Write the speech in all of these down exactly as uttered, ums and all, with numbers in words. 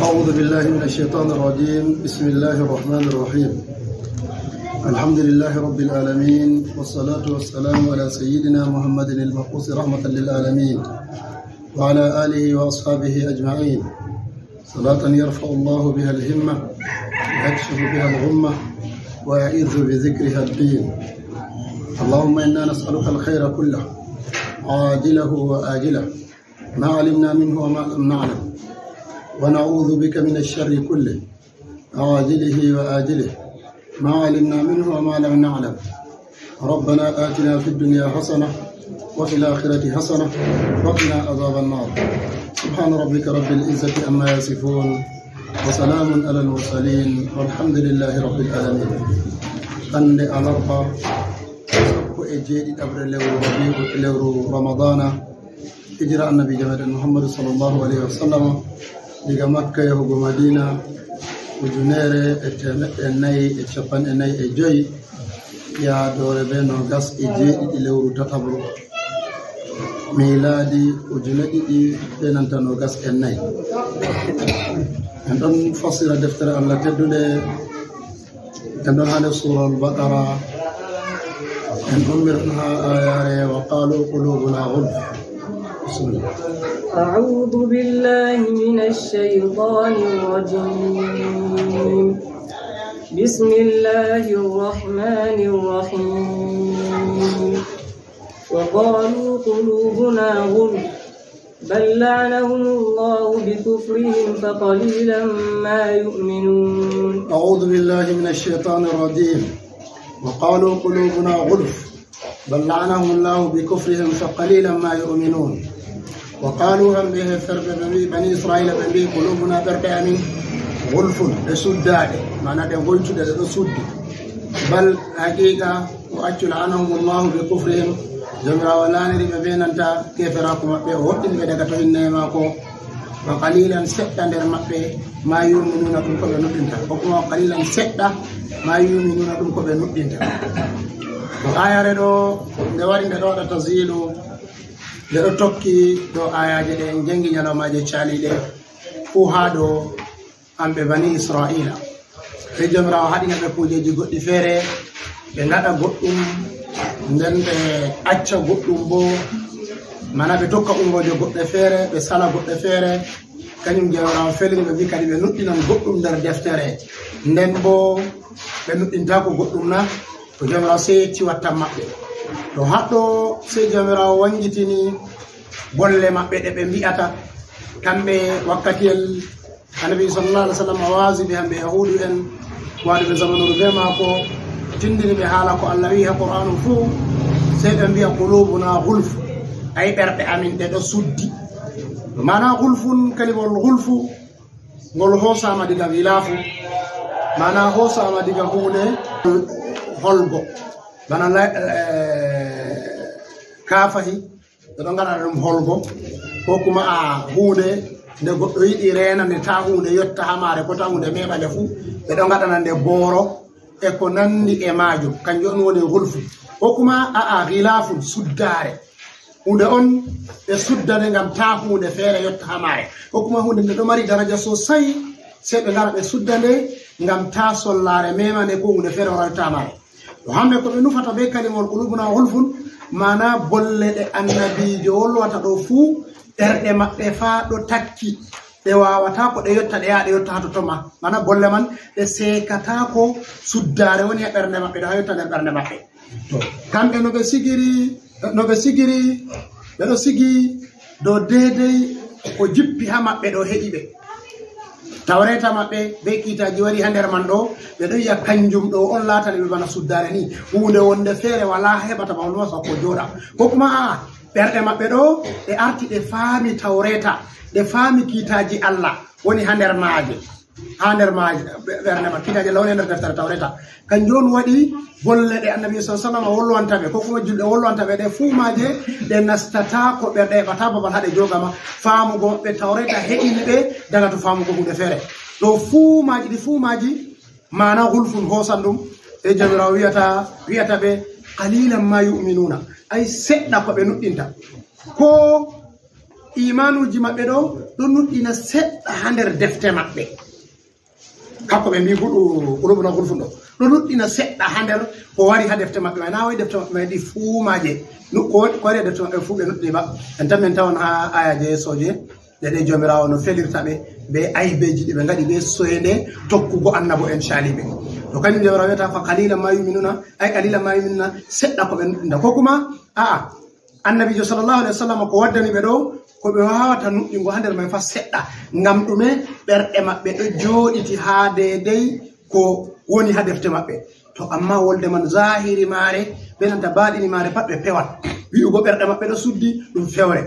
أعوذ بالله من الشيطان الرجيم. بسم الله الرحمن الرحيم. الحمد لله رب العالمين، والصلاة والسلام على سيدنا محمد المبعوث رحمة للعالمين، وعلى آله وأصحابه أجمعين. صلاة يرفع الله بها الهمة، ويكشف بها الغمة، ويعز بذكرها الدين. اللهم إنا نسألك الخير كله، عاجله وآجله، ما علمنا منه وما لم نعلم، ونعوذ بك من الشر كله، عاجله وآجله، ما علمنا منه وما لم نعلم. ربنا آتنا في الدنيا حسنة، وفي الآخرة حسنة، وقنا عذاب النار. سبحان ربك رب العزة عما يصفون، وسلام على المرسلين، والحمد لله رب العالمين. Hannde alarba, sappo e jeeɗiɗaɓre lewru Rabiu, lewru Ramadana, hijira annabiijo meɗen Muhammadu sallallahu alayhi wa sallam, diga Makka yahugo Madina, ujunere e teemeɗɗe nayi e capanɗe nayi e joyi, yaadoore be noogas e jeeɗiɗi lewru tataɓru, miilaadi ujune ɗiɗi be nanta noogas e nayi. En ɗon fassira deftere Allah teddunde. En ɗon haa nder Suura Al-Baqara. En ɗon, mi ɗon haa aayaare, "Wa qaalu quluubuna gulf." Bismillah. أعوذ بالله من الشيطان الرجيم. بسم الله الرحمن الرحيم. وقالوا قلوبنا غلف. بل لعنهم الله بكفرهم فقليلا ما يؤمنون. أعوذ بالله من الشيطان الرجيم. وقالوا قلوبنا غلف. بل لعنهم الله بكفرهم فقليلا ما يؤمنون. وقالوا, hamɓe heeferɓe ɓe mbi'i, Bani Israila ɓe mbi'i, "Qulubuna, ɓerɗe amin, gulfun, ɗe suddaɗe, maana ɗe goytuɗe, ɗe ɗo suddi. Bal, haqiqa, o accu, la'anahumullahu bi kufrihim, Jawmiraawo laaniri ɓe be nanta keeferaaku maɓɓe, o hoɗɗini ɓe daga to hinnaye maako. Wa qalilan, seɗɗa nder maɓɓe, ma yu'minuna, ɗum ko ɓe nuɗɗinta." Ko kuma wa qalilan, seɗɗa, ma yu'minuna, ɗum ko ɓe nuɗɗinta. To ayare ɗo, nde wari nde ɗo waɗa tazilu, nde ɗo tokki ɗo ayaje ɗe en jangi ñalawmaje caliɗe, fuu haa ɗo hamɓe Bani Israila. Ɓe Jawmiraawo haɗina ɓe kuujeji goɗɗi feere, ɓe ngaɗa goɗɗum, nden ɓe acca goɗɗum bo, mana ɓe tokka umrooje goɗɗe feere, ɓe sala goɗɗe feere. Kañum Jawmiraawo felini ɓe, mbi kadi ɓe nuɗɗinan goɗɗum nder deftere, nden bo ɓe nuɗɗintaako goɗɗum na? To Jawmiraawo sey yecci wattan maɓɓe. To haɗɗo sey Jawmiraawo wanngitini bolle maɓɓe ɗe ɓe mbi'ata, kamɓe wakkatiyel Annabi sallallahu alaihi wasallam waasi ɓe, hamɓe Yahuudu en, waɗuɓe zamanuru be maako, tindini ɓe haala ko Allah wi'i ha Qur'aanu fuu, sey ɓe mbi'a, "Qulubuna gulf." Ay, ɓerɗe amin ɗe ɗo suddi. Maana gulfun, kalimawol gulfu, ngol hoosaama diga gilaafu, maana hoosaama diga huunde holgo. Bana la-, eh, kaafahi, ɓe ɗo ngaɗana ɗum holgo, ko kuma a huunde nde goɗɗo yiɗi reena nde, ta huunde yotta ha maare, ko ta huunde meeɓa nde fuu, ɓe ɗo ngaɗana nde booro e ko nandi e maajum, kanjum on woni gulfu. Ko kuma a'a, gilafun, suddaare. Huunde on ɓe suddane ngam ta huunde feere yotta ha maare. Ko kuma huunde nde ɗo mari daraja sosai, sey ɓe ngara ɓe sudda nde ngam ta sollaare meema nde, ko huunde feere wara yotta ha maare. To hamɓe ko ɓe nufata be kalimol qulubuna gulfun, maana bolle ɗe annabiijo wolwata ɗo fuu, ɓerɗe maɓɓe faa ɗo takki, ɗe waawataako ɗe yotta, ɗe yaha ɗe yotta haa totton ma. Maana bolle man ɗe seekataako suddaare woni haa ɓernde maɓɓe, ɗo haa yotta nder ɓernde maɓɓe. To, kamɓe no ɓe sigiri, no ɓe sigiri, ɓe ɗo sigi dow deydey ko jippi haa maɓɓe ɗo heƴi ɓe. Tawreeta maɓɓe be kiitaaji wari haa nder man ɗo, ɓe ɗo yi'a kanjum ɗo on laatani ɓe bana suddaare ni. Huunde wonde feere walaa heɓata ba on wasa ko jooɗa. Ko kuma a'a, ɓerɗe maɓɓe ɗo, ɗe arti ɗe faami Tawreeta, ɗe faami kiitaaji Allah woni haa nder maaje. Haa nder maaje, ɓe-, ɓernde maɓɓe, kiitaaji Allah woni nder deftere Tawreeta. Kanjum on waɗi bolle ɗe Annabi sallallahu alaihi wasallam wolwanta ɓe, ko kuma julɓe wolwanta ɓe, ɗe fuu maaje ɗe nastata ko ɓe, ɗe heɓata babal haa ɗe joogama. Faamugo maɓɓe Tawreeta heƴini ɓe daga to faamugo huunde feere. Ɗo fuu maaji, ɗi fuu maaji, maana gulfun hoosan ɗum, e Jawmiraawo wi'ata, wi'ata ɓe, "Qalilan ma yu'minuna." Ay seɗɗa ko ɓe nuɗɗinta. Ko Imanuuji maɓɓe ɗo, ɗo nuɗɗina seɗɗa haa nder defte maɓɓe. Kanko ɓe mbii buɗu qulubuna gulfun ɗo. Ɗo nuɗɗina seɗɗa haa nder ko wari haa defte maɓɓe may. Na wayi defte maɓɓe may ɗi fuu maaje. Nu-, ko, ko wari haa defte maɓɓe fuu ɓe nuɗɗini ba. En tan min tawan haa ayaaje yeesooje. Ɗe ɗe Joomiraawo no felirta ɓe, be aybeeji ɗi ɓe ngaɗi be soyende tokkugo annabo en caaliiɓe. To kanjum Joomiraawo wiyata, "Fa qalilan ma yu'minuna", ay qalilan ma yu'minuna, seɗɗa ko ɓe nuɗɗinta. Ko kuma, a'a, Annabiijo sallallahu alaihi wasallam ko waddani ɓe ɗo, ko ɓe waawata nuɗɗingo haa nder may fa seɗɗa. Ngam ɗume? Ɓerɗe maɓɓe ɗo jooɗiti haa deydey ko woni haa defte maɓɓe. To amma wolde man zahiri maare, be nanta baaɗini maare pat ɓe pewan. Wi'ugo ɓerɗe maɓɓe ɗo suddi, ɗum fewre.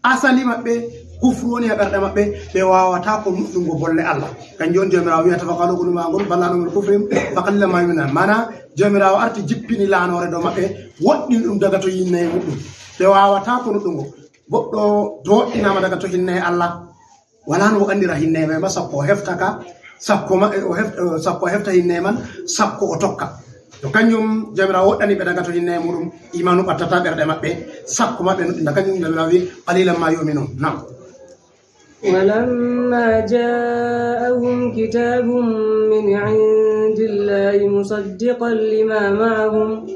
Asali maɓɓe, kufru woni haa ɓerɗe maɓɓe, ɓe waawataa ko nuɗɗingo bolle Allah. Kanjum on Joomiraawo wi'ata, "Fa qalu qulubuna gulf, bal anhum bi kufrihim, fa qalilan ma yu'minun." Maana, Joomiraawo arti jippini laanoore dow maɓɓe, woɗɗini ɗum daga to yinnaye muɗum. Ɓe waawataa ko nuɗɗingo. Goɗɗo to woɗɗinaama daga to hinne Allah, walaa no o anndira hinne may ma, sakko o hefta ka, sakko ma, o hef-, sakko o hefta hinne man, sakko o tokka. To kanjum Joomiraawo woɗɗani ɓe daga to hinne muɗum, imaanu ɓattataa ɓerɗe maɓɓe, sakko ma ɓe nuɗɗina. Kanjum Joomiraawo wi, "Qalilan ma yu'minun." Naam. ولما جاءهم كتاب من عند الله مصدقا لما معهم،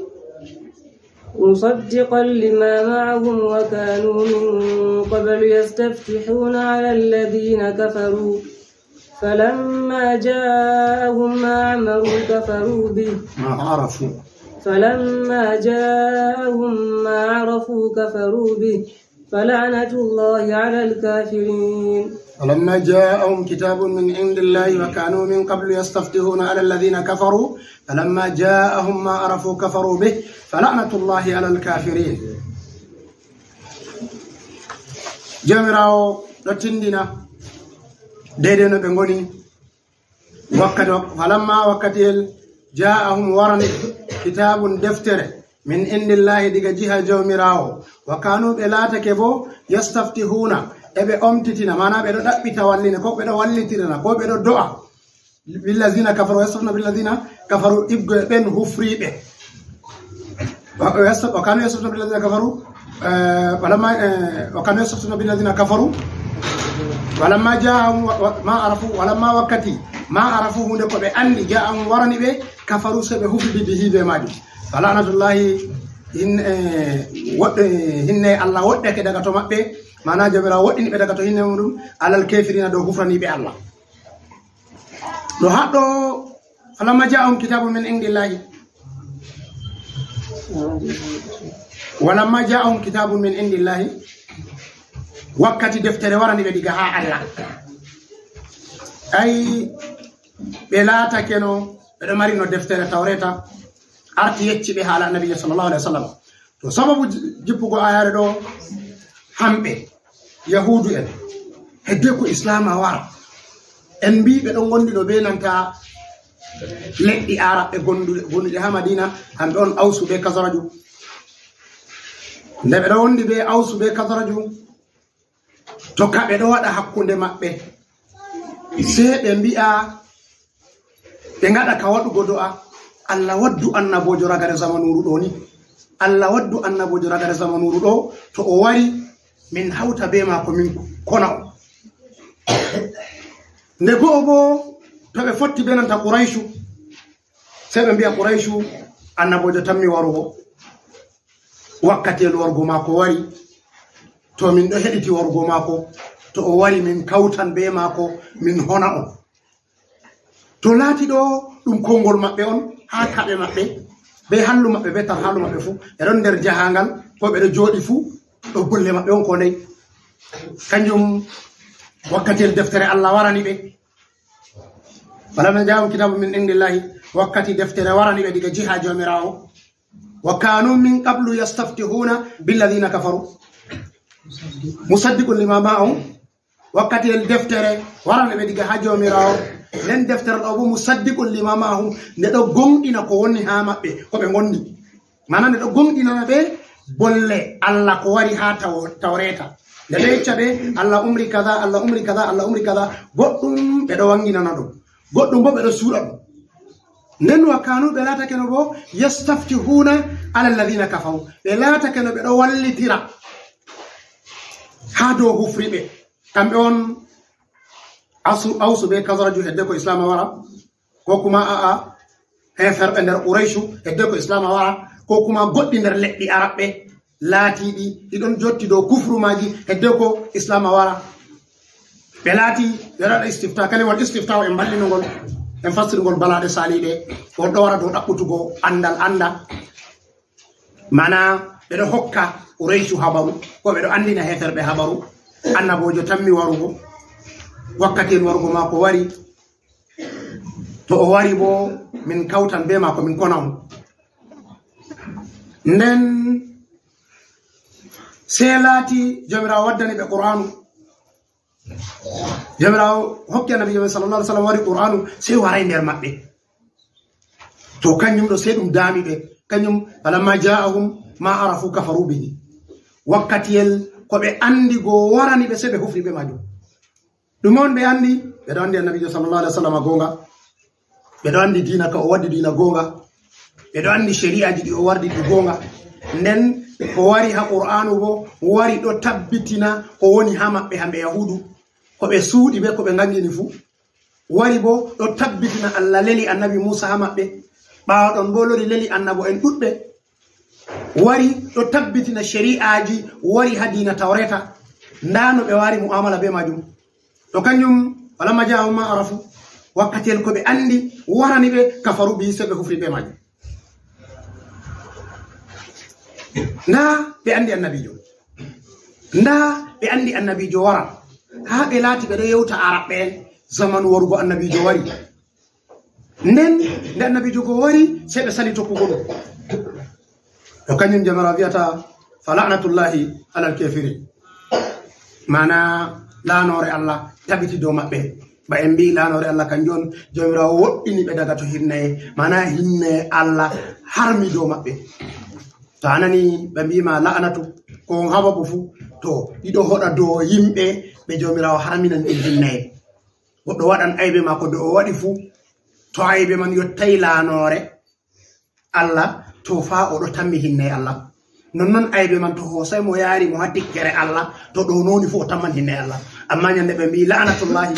مصدقا لما معهم وكانوا من قبل يستفتحون على الذين كفروا، فلما جاءهم ما عمروا كفروا به، ما عرفوا. فلما جاءهم ما عرفوا كفروا به، فلعنة الله على الكافرين. فلما جاءهم كتاب من عند الله وكانوا من قبل يستفتحون على الذين كفروا، فلما جاءهم ما عرفوا كفروا به، فلعنة الله على الكافرين. Joomiraawo ɗo tindina deydey no ɓe ngoni. Wakkati, falamma, wakkatiyel, ja'ahum, warani, kitaabun, deftere, min indillahi, diga jiha Joomiraawo. Wa kanu, ɓe laatake bo, yastaftihuna, e ɓe omtitina, maana ɓe ɗo ɗaɓɓita walline, ko ɓe ɗo wallitirana, ko ɓe ɗo do'a. Billazina kafaru, yastaftuna billazina kafaru, ibgo e ɓen hufriiɓe. Wa, wa yasta-, wa kanu yastaftuna billazina kafaru, eh, walamma, eh, wa kanu yastaftuna billazina kafaru. Walamma ja'ahum wa, wa, ma arafu, walamma, wakkati, ma arafu, huunde ko ɓe anndi, ja'ahum, warani ɓe, kafaru, se ɓe hufi, bihi, be maajum. Fa la'natullahi, hin-, eh, woɗɗe, hinne Allah woɗɗake daga to maɓɓe, maana Joomiraawo woɗɗini ɓe daga to hinne muɗum, alal kafirina, dow hufraniiɓe Allah. No haɗɗo, falamma ja'ahum kitabun min indillahi. Walamma ja'ahum kitabun min indillahi. Wakkati deftere warani ɓe diga haa Allah. Ay, ɓe laatakeno, ɓe ɗo marino deftere Tawreeta, arti yecci ɓe haala Annabiijo sallallahu alaihi wasallam. To sababu ji-, jippugo aayaare ɗo, hamɓe, Yahuudu'en, hedde ko Islaama wara, en mbii ɓe ɗon ngonndi no bee nanta leɗɗi Aarabɓe gonduɗe, gonduɗe haa Madiina, kamɓe on Awsu bee Kazraju. Nde ɓe ɗon wondi bee Awsu bee Kazraju, to ka ɓe ɗo waɗa hakkunde maɓɓe, sey ɓe mbi'a, ɓe ngaɗa ka waɗugo do'a, "Allah waddu annaboojo ragare zamanuuru ɗo ni. Allah waddu annaboojo ragare zamanuuru ɗo, to o wari, min hawta bee maako, min kona o." Nde go'o boo, to ɓe fotti bee nanta Quraycu, sey ɓe mbi'a Quraycu, "Annaboojo tammi warugo. Wakkatiyel warugo maako wari. To min ɗo heɗiti warugo maako, to o wari, min kawtan bee maako, min hona o." To laati ɗo ɗum konngol maɓɓe on, haa kaɓe maɓɓe, bee hallu maɓɓe, bee tar hallu maɓɓe fuu, ɓe ɗon nder jahaaŋgal, ko ɓe ɗo jooɗi fuu, ɗo bolle maɓɓe on ko ndey. Kanjum wakkatiyel deftere Allah warani ɓe. Falamma ja'ahum kitabun min indillahi, wakkati deftere warani ɓe diga jiha Joomiraawo. Wa kanu min qablu yastaftihuna billadhina kafaru. Musaddiqun lima ma'ahum. Wakkati en deftere warani ɓe diga haa Joomiraawo. Nden deftere ɗo bo musaddiqun lima ma'ahum. Nde ɗo gonɗina ko woni haa maɓɓe, ko ɓe ngondi. Maana nde ɗo gonɗinana ɓe bolle Allah ko wari haa taw-, Tawreeta. Nde ɗo yecca ɓe Allah umri kaza, Allah umri kaza, Allah umri kaza. Goɗɗum ɓe ɗo wanginana ɗum. Goɗɗum bo ɓe ɗo suuɗa ɗum. Nden wa kanu ɓe laatakeno bo yastaftihuna ala alladhina kafaru. Ɓe laatakeno ɓe ɗo wallitira. Haa dow hufriɓe. Kamɓe on Asu, Ausu be Kazraju hedde ko Islam a wara, ko kuma a'a, heferɓe nder Qurayshu hedde ko Islam a wara, ko kuma goɗɗi nder leɗɗi Arabɓe laatiɗi ɗi ɗon jotti dow kufru maaji hedde ko Islam a wara. Ɓe laati, ɓe ɗo waɗa istifta, kalimol istifta o en mballino ngol, en fassiri ngol balaaɗe saaliiɗe, on ɗo wara dow ɗaɓɓutugo andal anda. Mana ɓe ɗo hokka Qurayshu habaru, ko ɓe ɗo andina heferɓe habaru, annaboojo tammi warugo, wakkati en warugo maako wari, to o wari bo min kawtan be maako min kona on. Nden sey laati Joomiraawo waddani ɓe Qur'aanu. Joomiraawo hokki Annabiijo men sallallahu alaihi wasallam wari Qur'aanu, sey waray nder maɓɓe. To kanjum ɗo sey ɗum daami ɓe. Kanjum, "Falamma ja'ahum ma arafu kafaru bihi." Wakkatiyel ko ɓe andi go warani ɓe, sey ɓe hufri be majum. Ɗum on ɓe andi, ɓe ɗo andi Annabiijo sallallahu alaihi wasallam goonga. Ɓe ɗo andi diina ka o waddi diina goonga. Ɓe ɗo andi shari'aji ɗi o wardi ɗi goonga. Nden ko wari ha Qur'aanu bo, wari ɗo tabbitina ko woni ha maɓɓe hamɓe Yahuudu. Ko ɓe suuɗi be ko ɓe ngangini fu. Wari bo ɗo tabbitina Allah leli Annabi Muusa ha maɓɓe. Ɓaawo ɗon bo lori leli annabo en ɗuɗɓe. Wari ɗo tabbitina shari'aji wari ha diina Tawreta. Nda no ɓe wari mu'amala be majum. To kanjum, "Falamma ja'ahum ma arafu," wakkati en ko ɓe andi warani ɓe, "kafaru bihi," sey ɓe hufri be majum. Nda ɓe andi Annabiijo. Nda ɓe andi Annabiijo waran. Haa ɓe laati ɓe ɗo yewta Arabɓe en zamanu warugo Annabiijo wari. Nden nde Annabiijo go wari, sey ɓe sali tokkugo ɗum. To kanjum Joomiraawo wi'ata, "Fa la'natullahi alal kafirin." Mana laanoore Allah tabiti dow maɓɓe. Ba en mbi'i laanoore Allah kanjum on Joomiraawo woɗɗini ɓe daga to hinnaye. Mana hinnaye Allah harmi dow maɓɓe. To a nani ɓe mbi'i ma la'natu, ko on hababu fu, to ɗiɗo hoɗa dow yimɓe ɓe Joomiraawo harminani ɓe hinnaye. Goɗɗo waɗan aybe maako dow o waɗi fu, to aybe man yottay laanoore Allah, to faa o ɗo tammi hinnaye Allah. Nonnon aybe man to hoosay mo yaari mo ha tikkere Allah, to ɗo noni fu o tamman hinnaye Allah. Amma nyande ɓe mbi'i la'natullahi,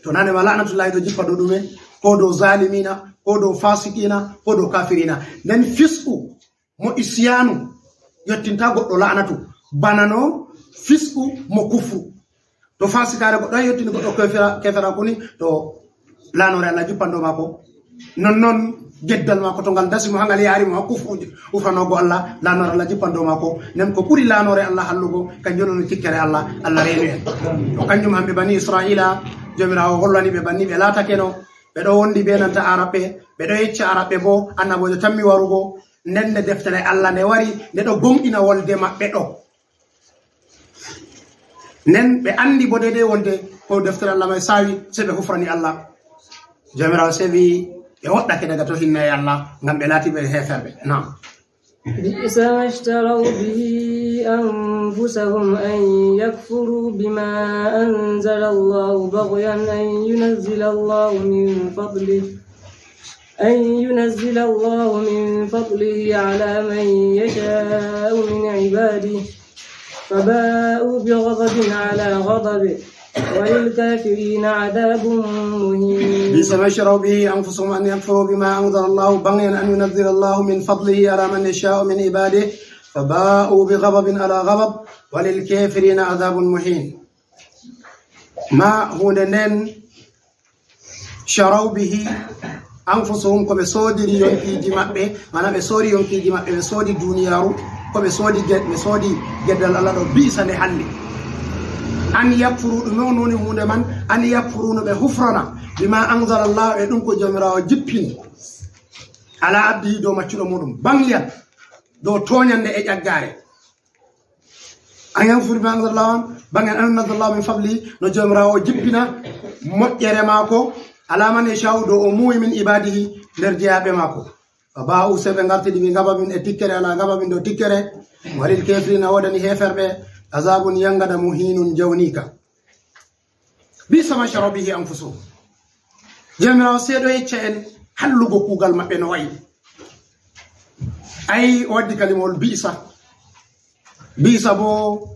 to nane ma la'natullahi to jippa dow ɗume? Ko dow zalimina, ko dow fasikina, ko dow kafirina. Nden fisku mo isyanu yottinta goɗɗo la'natu, bana no fisku mo kufru. To fasikaare goɗɗo hay yottini goɗɗo kefera-, keferaku ni, to laanoore Allah jippan dow maako. Nonnon geddal maako to ngal dasi mo ha ngal yaari mo ha kufru ufranogo Allah, laanoore Allah jippan dow maako. Nden ko ɓuri laanoore Allah hallugo, kanjum woni tikkere Allah, Allah reenu en. To kanjum hamɓe bani Isra'ila, Joomiraawo hollani ɓe banni ɓe laatakeno, ɓe ɗo wondi be nanta Arabɓe, ɓe ɗo yecca Arabɓe bo, annaboojo tammi warugo, nden nde deftere Allah nde wari, nde ɗo gomɗina wolde maɓɓe ɗo. Nden ɓe andi bo deydey wolde ko deftere Allah may saawi, sey ɓe hufrani Allah. Joomiraawo sey wi'i ɓe woɗɗake daga to hinnaye Allah, ngam ɓe laati ɓe heeferɓe. Naam. بئس ما اشتروا به أنفسهم أن يكفروا بما أنزل الله بغيا أن ينزل الله من فضله، أن ينزل الله من فضله على من يشاء من عباده، فباءوا بغضب على غضب، وللكافرين عذاب مهين. بئس ما اشتروا به أنفسهم أن يكفروا بما أنزل الله بغيا أن ينزل الله من فضله على من يشاء من عباده، فباءوا بغضب على غضب، وللكافرين عذاب مهين. Ma huunde nden sharaw bihi anfusahum, ko ɓe soodiri yonkiiji maɓɓe, mana ɓe soori yonkiiji maɓɓe, ɓe soodi duniyaaru, ko ɓe soodi ge-, ɓe soodi geddal Allah ɗo, bi'sa nde halli. An yakfuru, ɗume on woni huunde man? An yakfuru, no ɓe hufrana, bima anzala Allah, e ɗum ko Joomiraawo jippini, ala abdihi, dow maccuɗo muɗum, bangyan, dow tooñannde e ƴaggaare. An yakfuru bima anzalallahu, bangyan an anzalallahu min fadli, no Joomiraawo jippina moƴƴere maako, ala man yasha'u, dow o muuyi, min ibadihi, nder jeyaaɓe maako. Fa ba'u, sey ɓe ngartidi, bi gababin, e tikkere, ala gababin, dow tikkere. Walil kafirina, woodani heeferɓe, azabun, yangada, muhinun, jawniika. Bi'sa ma sharaw bihi anfusahum. Joomiraawo sey ɗo yecca en hallugo kuugal maɓɓe no wa'i. Ay, o waddi kalimawol bi'sa. Bi'sa bo,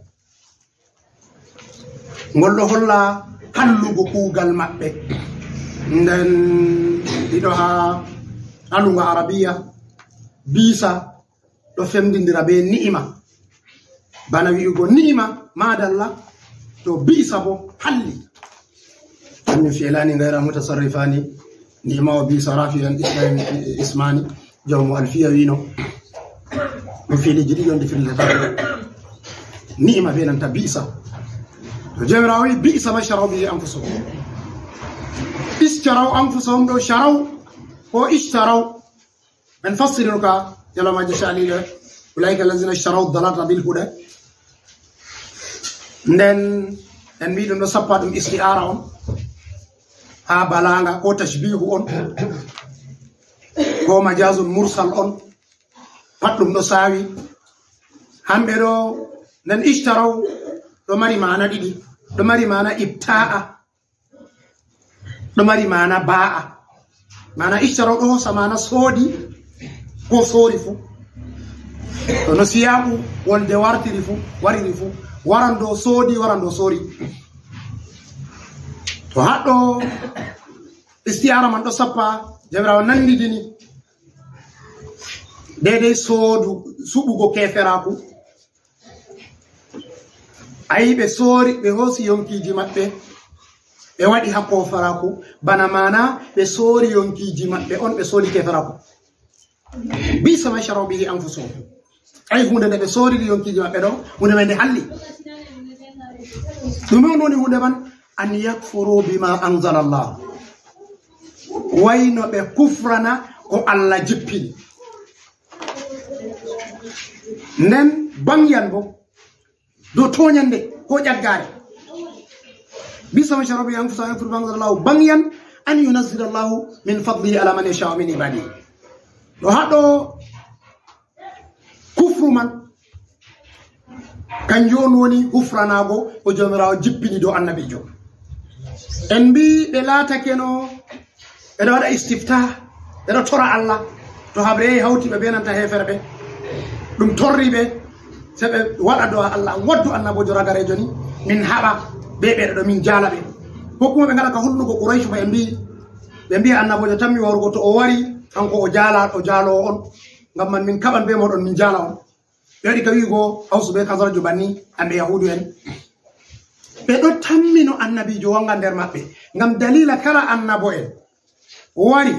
Ngol ɗo holla hallugo kuugal maɓɓe. Nden ɗiɗo haa hallugo Arabiya, biisa ɗo femdindira be ni'ima. Bana wi'ugo ni'ima, maadalla, to biisa bo halli. Min fi'lani ghayra mutasarrifani, ni'ima wa biisa rafi'an ismani, ismani. Jawmu Alfiya wi'no, ɗum fi'liji ɗiɗi on ɗi firlata. Ni'ima be nanta biisa. To Jawmiraawo wi'i, "Biisa ma sharaw bihi anfusahum." Ishtaraw anfusahum ɗo, sharaw ko ishtaraw. En fassirino ka, yalamaji shalila, "Ulaika allazina ishtaraw dalalata bil huda." Nden en mbi ɗum ɗo sappa ɗum isti'ara on, haa balanga ko tashbihu on, ko majazun mursal on, pat ɗum ɗo sawi. Hamɓe ɗo, nden ishtaraw ɗo mari maana ɗiɗi, ɗo mari maana ibta'a, ɗo mari maana ba'a. Maana ishtaraw ɗo hosa maana soodi ko soori fu. To no siyaqu wolde wartiri fu, wariri fu, waran dow soodi, waran dow soori. To haɗɗo isti'ara man ɗo sappa, Jawmiraawo nandidini daidai soodu, suɓugo keferaaku. Ayi, ɓe soori, ɓe hoosi yonkiji maɓɓe, ɓe waɗi haa keferaaku, bana maana ɓe soori yonkiji maɓɓe on, ɓe soodi keferaaku. Biisa ma sharaw bihi anfusahum. Ayi, hunde nde ɓe sooriri yonkiji maɓɓe ɗo, hunde man nde halli. Ɗume on woni hunde man? An yakfuru bima anzala Allah. Wayno ɓe kufrana ko Allah jippini. Nden bangyan bo, dow toɲande ko ƴaggaare. Biisa ma sharaw bihi anfusahum an yakfuru bima anzala Allah baghyan an yunazzila Allah min fadlihi ala man yasha'u min ibadihi. Ɗo haɗo kufru man, kanjum on woni hufranaago ko Jawmiraawo jippini dow annabiijo. En mbi ɓe laatakeno ɓe ɗo waɗa istifta, ɓe ɗo tora Allah, to haɓre yahi hawti ɓe be nanta heeferɓe, ɗum torri ɓe, sey ɓe waɗa do'a Allah, waddu annaboojo ragareejo ni, min haɓa be ɓe ɗo, min jaala ɓe. Ko kuma ɓe ngaɗa ka hulnugo Quraysh ba ɓe mbi, ɓe mbi'a annaboojo tammi warugo, to o wari, kanko o jaala, o jaaloowo on. Ngam man min kaɓan be mooɗon, min jaala on. Ɓe waɗi ka wi'ugo Hawsu be Kazarju banni, hamɓe Yahuudu'en. Ɓe ɗo tammino annabiijo wanga nder maɓɓe. Ngam daliila kala annabo'en wari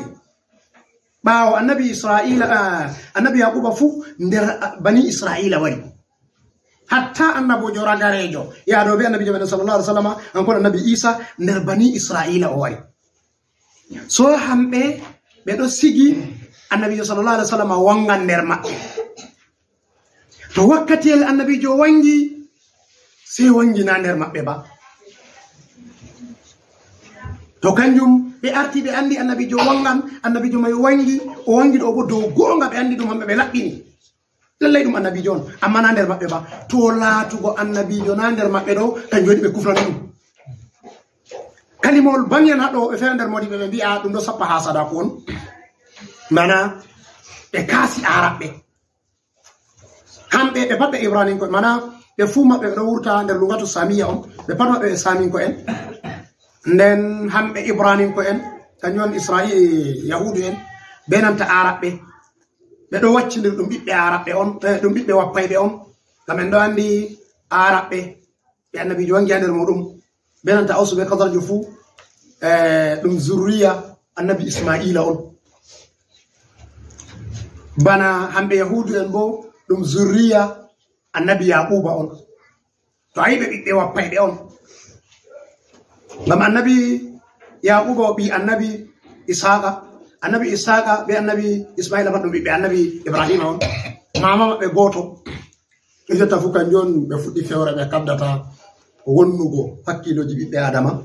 ɓaawo annabi Isra'iila, ah, annabi Yaquuba fu nder, ah, bani Isra'iila wari. Hatta annaboojo ragareejo, yaado be annabiijo men sallallahu alaihi wasallam, kanko annabi Iisa nder bani Isra'iila o wari. So hamɓe, ɓe ɗo sigi annabiijo sallallahu alaihi wasallam wangan nder maɓɓe. To wakkatiyel annabiijo wangi, sey wangi na nder maɓɓe ba. To kanjum, ɓe arti ɓe andi annabiijo wangan, annabiijo mai wangi, o wangi ɗo bo dow goonga, ɓe andi ɗum hamɓe ɓe laɓɓini. Lallai ɗum annabiijo on, amma na nder maɓɓe ba. To laatugo annabiijo na nder maɓɓe ɗo, kanjum waɗi ɓe kufrani ɗum. Kalimawol bangyan haɗo ɓe feere nder modiɓɓe ɓe mbi'a ɗum ɗo sappa haasadaku on. Mana ɓe kaasi Aaraɓɓe. Hamɓe ɓe pat ɓe Ibraninko'en, mana ɓe fuu maɓɓe ɓe ɗo wurta nder lugatu Saamiya on, ɓe pat maɓɓe ɓe Saaminko'en. Nden hamɓe Ibraninko'en, kanjum on Isra'i-, Yahuudu'en, be nanta Aaraɓɓe. Ɓe ɗo waccindiri ɗum ɓiɓɓe Aaraɓɓe on, eh, ɗum ɓiɓɓe wappayɓe on. Ngam en ɗo andi Aaraɓɓe, ɓe annabiijo wangi haa nder muuɗum. Be nanta Awsu be Kazarju fuu, eh, ɗum zurriya annabi Isma'iila on. Bana hamɓe Yahuudu'en bo, ɗum zurriya annabi Yaquuba on. To a yi ɓe ɓiɓɓe wappayɓe on. Ngam annabi Yaquuba o ɓii annabi Isaaqa. Annabi Isaaqa be annabi Isma'iila pat ɗum ɓiɓɓe annabi Ibrahiima on. Maama maɓɓe gooto. Jotta fu kanjum on ɓe fuɗɗi fewre, ɓe kaddata wonnugo hakkiilooji ɓiɓɓe Aadama.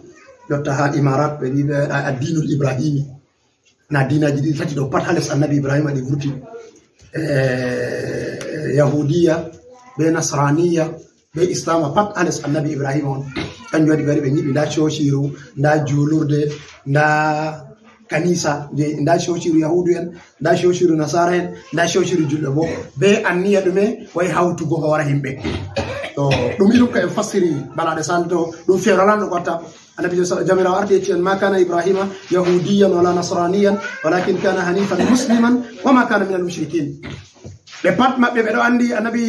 Jotta haa Imarat ɓe wi'i ɓe a-, addinul Ibrahimi. Na diinaaji ɗiɗi tati ɗo pat haa les annabi Ibrahima ɗi vurti. Eh, Yahudiya, be Nasraniya, be Islama pat haa les annabi Ibrahima on. Kanjum waɗi ɓe wari ɓe nyiɓi ndaa coociiru, ndaa juulurde, ndaa kanisa, je nda cociru yahudu en, nda cociru nasara en, nda cociru julɓe bo, be anniya ɗume? Way hawtugo hoore himɓe. To ɗum irum ka en fassiri balaɗe santo, ɗum fewralanɗo ko watta. Annabi sa- jamirawo arti yetti en, "Ma kana Ibrahima yahudiyan wala nasraniyan, walakin kana hanifan musliman, wa ma kana minal mushrikin." Ɓe pat maɓɓe ɓe ɗo andi annabi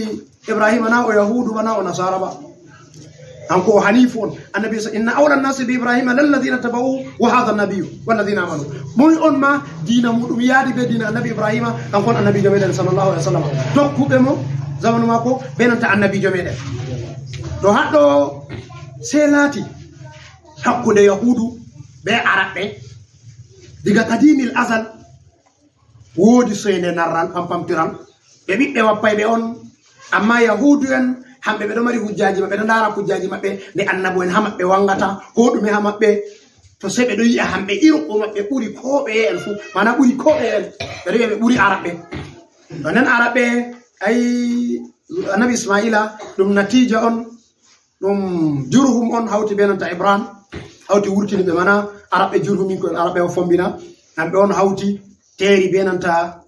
Ibrahima na o yahudu ba, na o nasara ba. Kanko o hanifu on. Annabi sa- "Inna awla nasi bi Ibrahima lalladhina taba'u wa hadha nabiyyu walladhina amanu." Moy on ma diina muɗum yaadi be diina annabi Ibrahima, kanko on annabijo meɗen sallallahu alaihi wasallam. Tokkuɓe mo zamanu mako be nanta annabijo meɗen. To haɗɗo se laati hakkunde yahudu be araɓɓe diga kadimil azal. Woodi soynde narral, pampamtiral. Ɓe ɓiɓɓe wappayɓe on, amma yahudu en, hamɓe ɓe ɗo mari hujjaji maɓɓe, ɓe ɗo ndaara hujjaji maɓɓe, nde annabo en ha maɓɓe wangata, ko ɗume ha maɓɓe. To se ɓe ɗo yi'a hamɓe iru o maɓɓe ɓuri ko ɓeye en fu, mana ɓuri ko ɓeye en. Ɓe ɗo yi'a ɓe ɓuri araɓɓe. To nden araɓɓe, ay, annabi Ismaila, ɗum natija on, ɗum jurhum on hawti be nanta ibran, hawti wurtini ɓe mana araɓɓe jurhumin ko en araɓɓe o fombina, hamɓe on hawti teeri be nanta,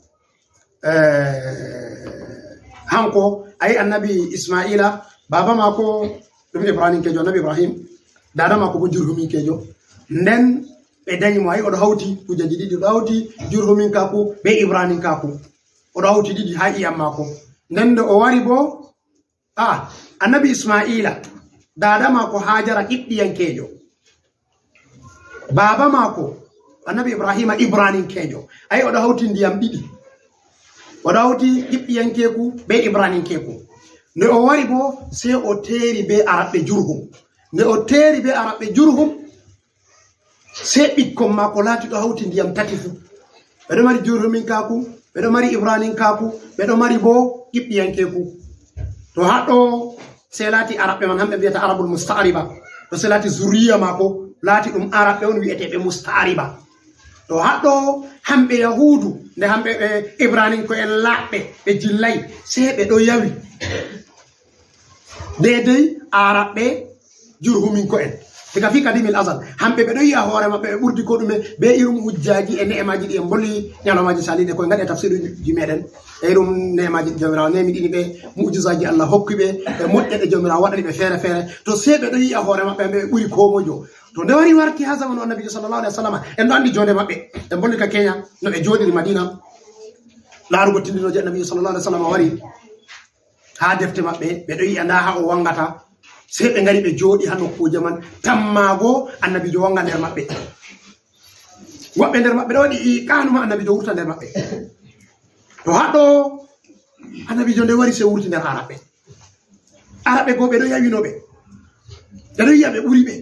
eh, hanko, ayi annabi Ismaila, baba mako ɗum ibraninkejo, annabi Ibrahim, dada mako bo jurhuminkejo. Nden ɓe dañi mo, ayi oɗo hawti kujeji ɗiɗi, oɗo hawti jurhuminkaku be ibraninkaku, oɗo hawti ɗiɗi ha iyam mako. Nden nde o wari bo, a, annabi Ismaila, dada mako Hajara Qibɗiyankejo, baba mako annabi Ibrahima Ibraninkejo. Ayi oɗo hawti ndiyam ɗiɗi, oɗo hawti Qibɗiyankeku be Ibraninkeku. Nde o wari bo, se o teeri be araɓɓe jurhum. Nde o teeri be araɓɓe jurhum, se ɓikkon mako laati ɗo hawti ndiyam tati fu. Ɓe ɗo mari jurhuminkaku, ɓe ɗo mari ibraninkaku, ɓe ɗo mari bo Qibɗiyankeku. To haɗɗo se laati araɓɓe man, hamɓe mbiyata arabul musta'riba. To se laati zuriya mako, laati ɗum araɓɓe on wi'eteɓe musta'riba. To haɗɗo hamɓe yahudu, nde hamɓe ɓe ibraninko en laɓɓe, ɓe jillay, se ɓe ɗo yawi. Deedey araɓɓe jurhuminko en. Diga fi kadimil azal. Hamɓe ɓe ɗo yi'a hoore maɓɓe ɓe ɓurdi ko ɗume be irum hujjaji e ne'emaji ɗi en bolli ñalawmaji saliɗe koye ngaɗe tafsiruji meɗen. E irum ne'emaji ɗi Jawmiraawo neemi ɗini ɓe, mu'jizaji Allah hokki ɓe, e moƴƴe ɗe Jawmiraawo waɗani ɓe feere feere. To se ɓe ɗo yi'a hoore maɓɓe ɓe ɓuri komojo. To nde wari warti ha zamanu annabijo sallallahu alaihi wasallam, en ɗo andi jonde maɓɓe. En bolli ka Kenya no ɓe jooɗiri Madina. Laarugo tindinoje annabijo sallallahu alaihi wasallam wari. Ha defte maɓɓe, ɓe ɗo yi'a nda ha o wangata. Sey ɓe ngari ɓe jooɗi ha nokkuje man, tammaago annabijo wanga nder maɓɓe. Woɓɓe nder maɓɓe ɗo waɗi iqanu ma annabijo wurta nder maɓɓe. To haɗɗo annabijo nde wari sey wurti nder araɓɓe. Araɓɓe go ɓe ɗo yawino ɓe. Ɓe ɗo yi'a ɓe ɓuri ɓe.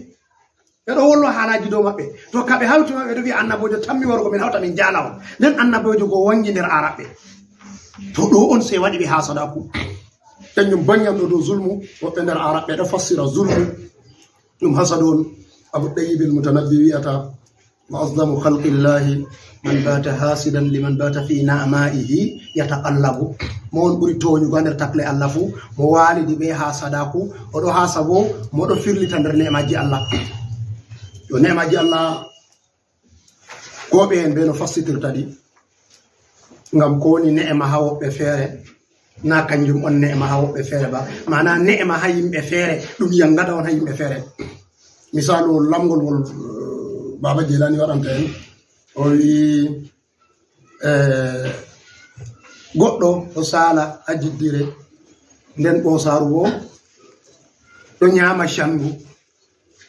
Ɓe ɗo wolwa haalaji dow maɓɓe. To ka ɓe hawti maɓɓe ɗo wi'a annabojo tammi warugo min hawta min jaala on. Nden annabojo go wangi nder araɓɓe. To ɗo on sey waɗi ɓe hasadaku. Kanjum banyan ɗo dow zulmu, woɓɓe nder araɓɓe ɗo fassira zulmu ɗum hasadu on. Abu Dayyibil Mutanabbi wi'ata, "Wa azlamu khalqillahi man bata hasidan liman bata fi na'ma'ihi yataqallabu." Mo on ɓuri tooñugo ha nder takle Allah fu, mo waalidi be hasadaku, o ɗo hasa bo, mo ɗo firlita nder ne'emaji Allah. Yo ne'emaji Allah, ko ɓe en be no fassitirta ɗi. Ngam ko woni ne'ema ha woɓɓe feere, na kanjum on ne'ema ha woɓɓe feere ba. Maana ne'ema ha yimɓe feere, ɗum yangata on ha yimɓe feere. Misaalu lamgol ngol, eh, Baba Jelani waɗanta en, o wi, eh, goɗɗo ɗo saala ha jiddire, nden ɓoosaaru wo ɗo nyaama cangu.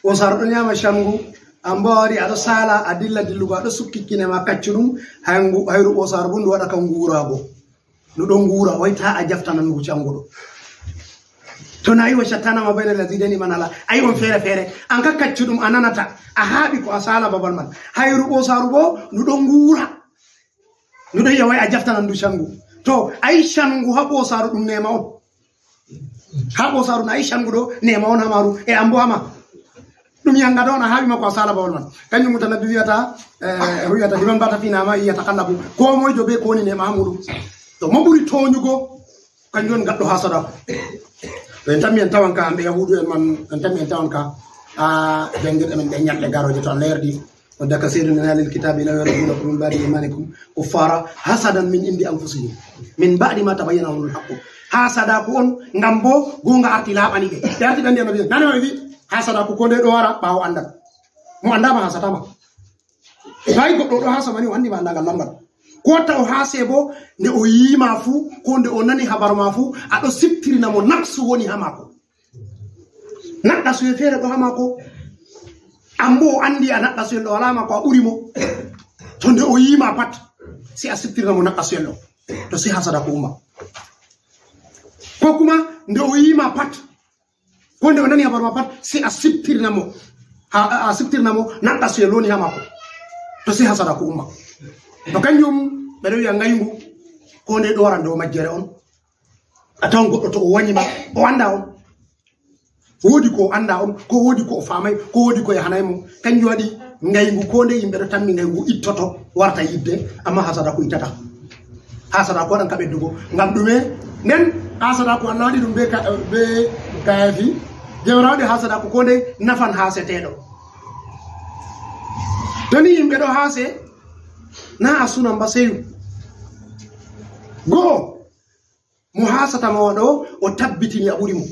Ɓoosaaru ɗo nyaama cangu, an bo a wari a ɗo saala, a dilla dillugo, a ɗo sukki kine ma kaccuɗum, hay ngu-, hayru ɓoosaaru bo ndu waɗa ka nguuraago. Ndu ɗon nguura, wai ta a jaftana ndu canguɗo. To na iwa shattana ma bayna lazidani man ala, ai on feere feere. An ka kaccuɗum a nanata, a haaɓi ko a saala babal man. Hayru ɓoosaaru bo, ndu ɗon nguura. Ndu ɗon yi'a wai a jaftana ndu cangu. To, ai cangu ha ɓoosaaru ɗum neema on. Ha ɓoosaaru na ai cangu ɗo neema on ha maaru. E an bo ha ma. Ɗum yangata on a haaɓi ma ko a saala babal man. Kanjum Mutanabbi wi'ata, eh, wi'ata, "Liman bata fi na'ma'ihi yataqallabu." Ko moijo be ko woni neema ha muɗum. To mo ɓuri tooñugo, kanjum woni gaɗɗo hasada. To en tammi en tawan ka, hamɓe Yahuudu en man, en tammi en tawan ka, ha janngirɗe men ɗe ñalɗe garooje, to Allah yardi, Wadda kasiirun min ahlil kitaabi law yarduunakum min ba'di iimaanikum kuffaara hasadan min indi anfusihim min ba'di ma tabayyana lahumul haqqu. Hasadaaku on, ngam bo goonga arti laaɓani ɓe. Ɓe arti ɓe anndi Annabi, nane ma ɓe mbi', hasadaaku ko nde ɗo wara ɓaawo anndal. Mo anndaama hasataama. Tawi goɗɗo ɗo hasama ni o anndi ma anndaangal lanngal. Ko watta o hase bo nde o yiima fu, ko nde o nani habar ma fu, a ɗo siftirina mo naqsu woni ha maako. Naɗɗasuyel feere ɗo ha maako. An bo o anndi a naɗɗasuyel ɗo alaa maako a ɓuri mo. To nde o yiima pat, si a siftirina mo naɗɗasuyel ɗo. To si hasada ko umma. Ko kuma nde o yiima pat, ko nde o nani habar ma pat, si a siftirina mo. Ha, a, a siftirina mo naɗɗasuyel woni ha maako. To si hasada ko umma. To kanjum ɓe ɗo wi'a ngayngu, ko nde ɗo wara nde o majjere on. A tawan goɗɗo to o wanyi ma, o annda on. Woodi ko o annda on, ko woodi ko o faamay, ko woodi ko yahanay mo. Kanjum waɗi ngayngu, ko nde yimɓe ɗo tammi ngayngu ittoto, warta yidde, amma hasada ko ittata. Hasada ko waɗan ka ɓeddugo. Ngam ɗume? Nden hasada ko Allah waɗi ɗum be ka-, be kayafi. Jawra waɗi hasada ko ko nde nafan haseteeɗo. To ni yimɓe ɗo hase, na a sunan ba seyu. Go'o, mo hasata ma o ɗo, o tabbitini a ɓuri mo.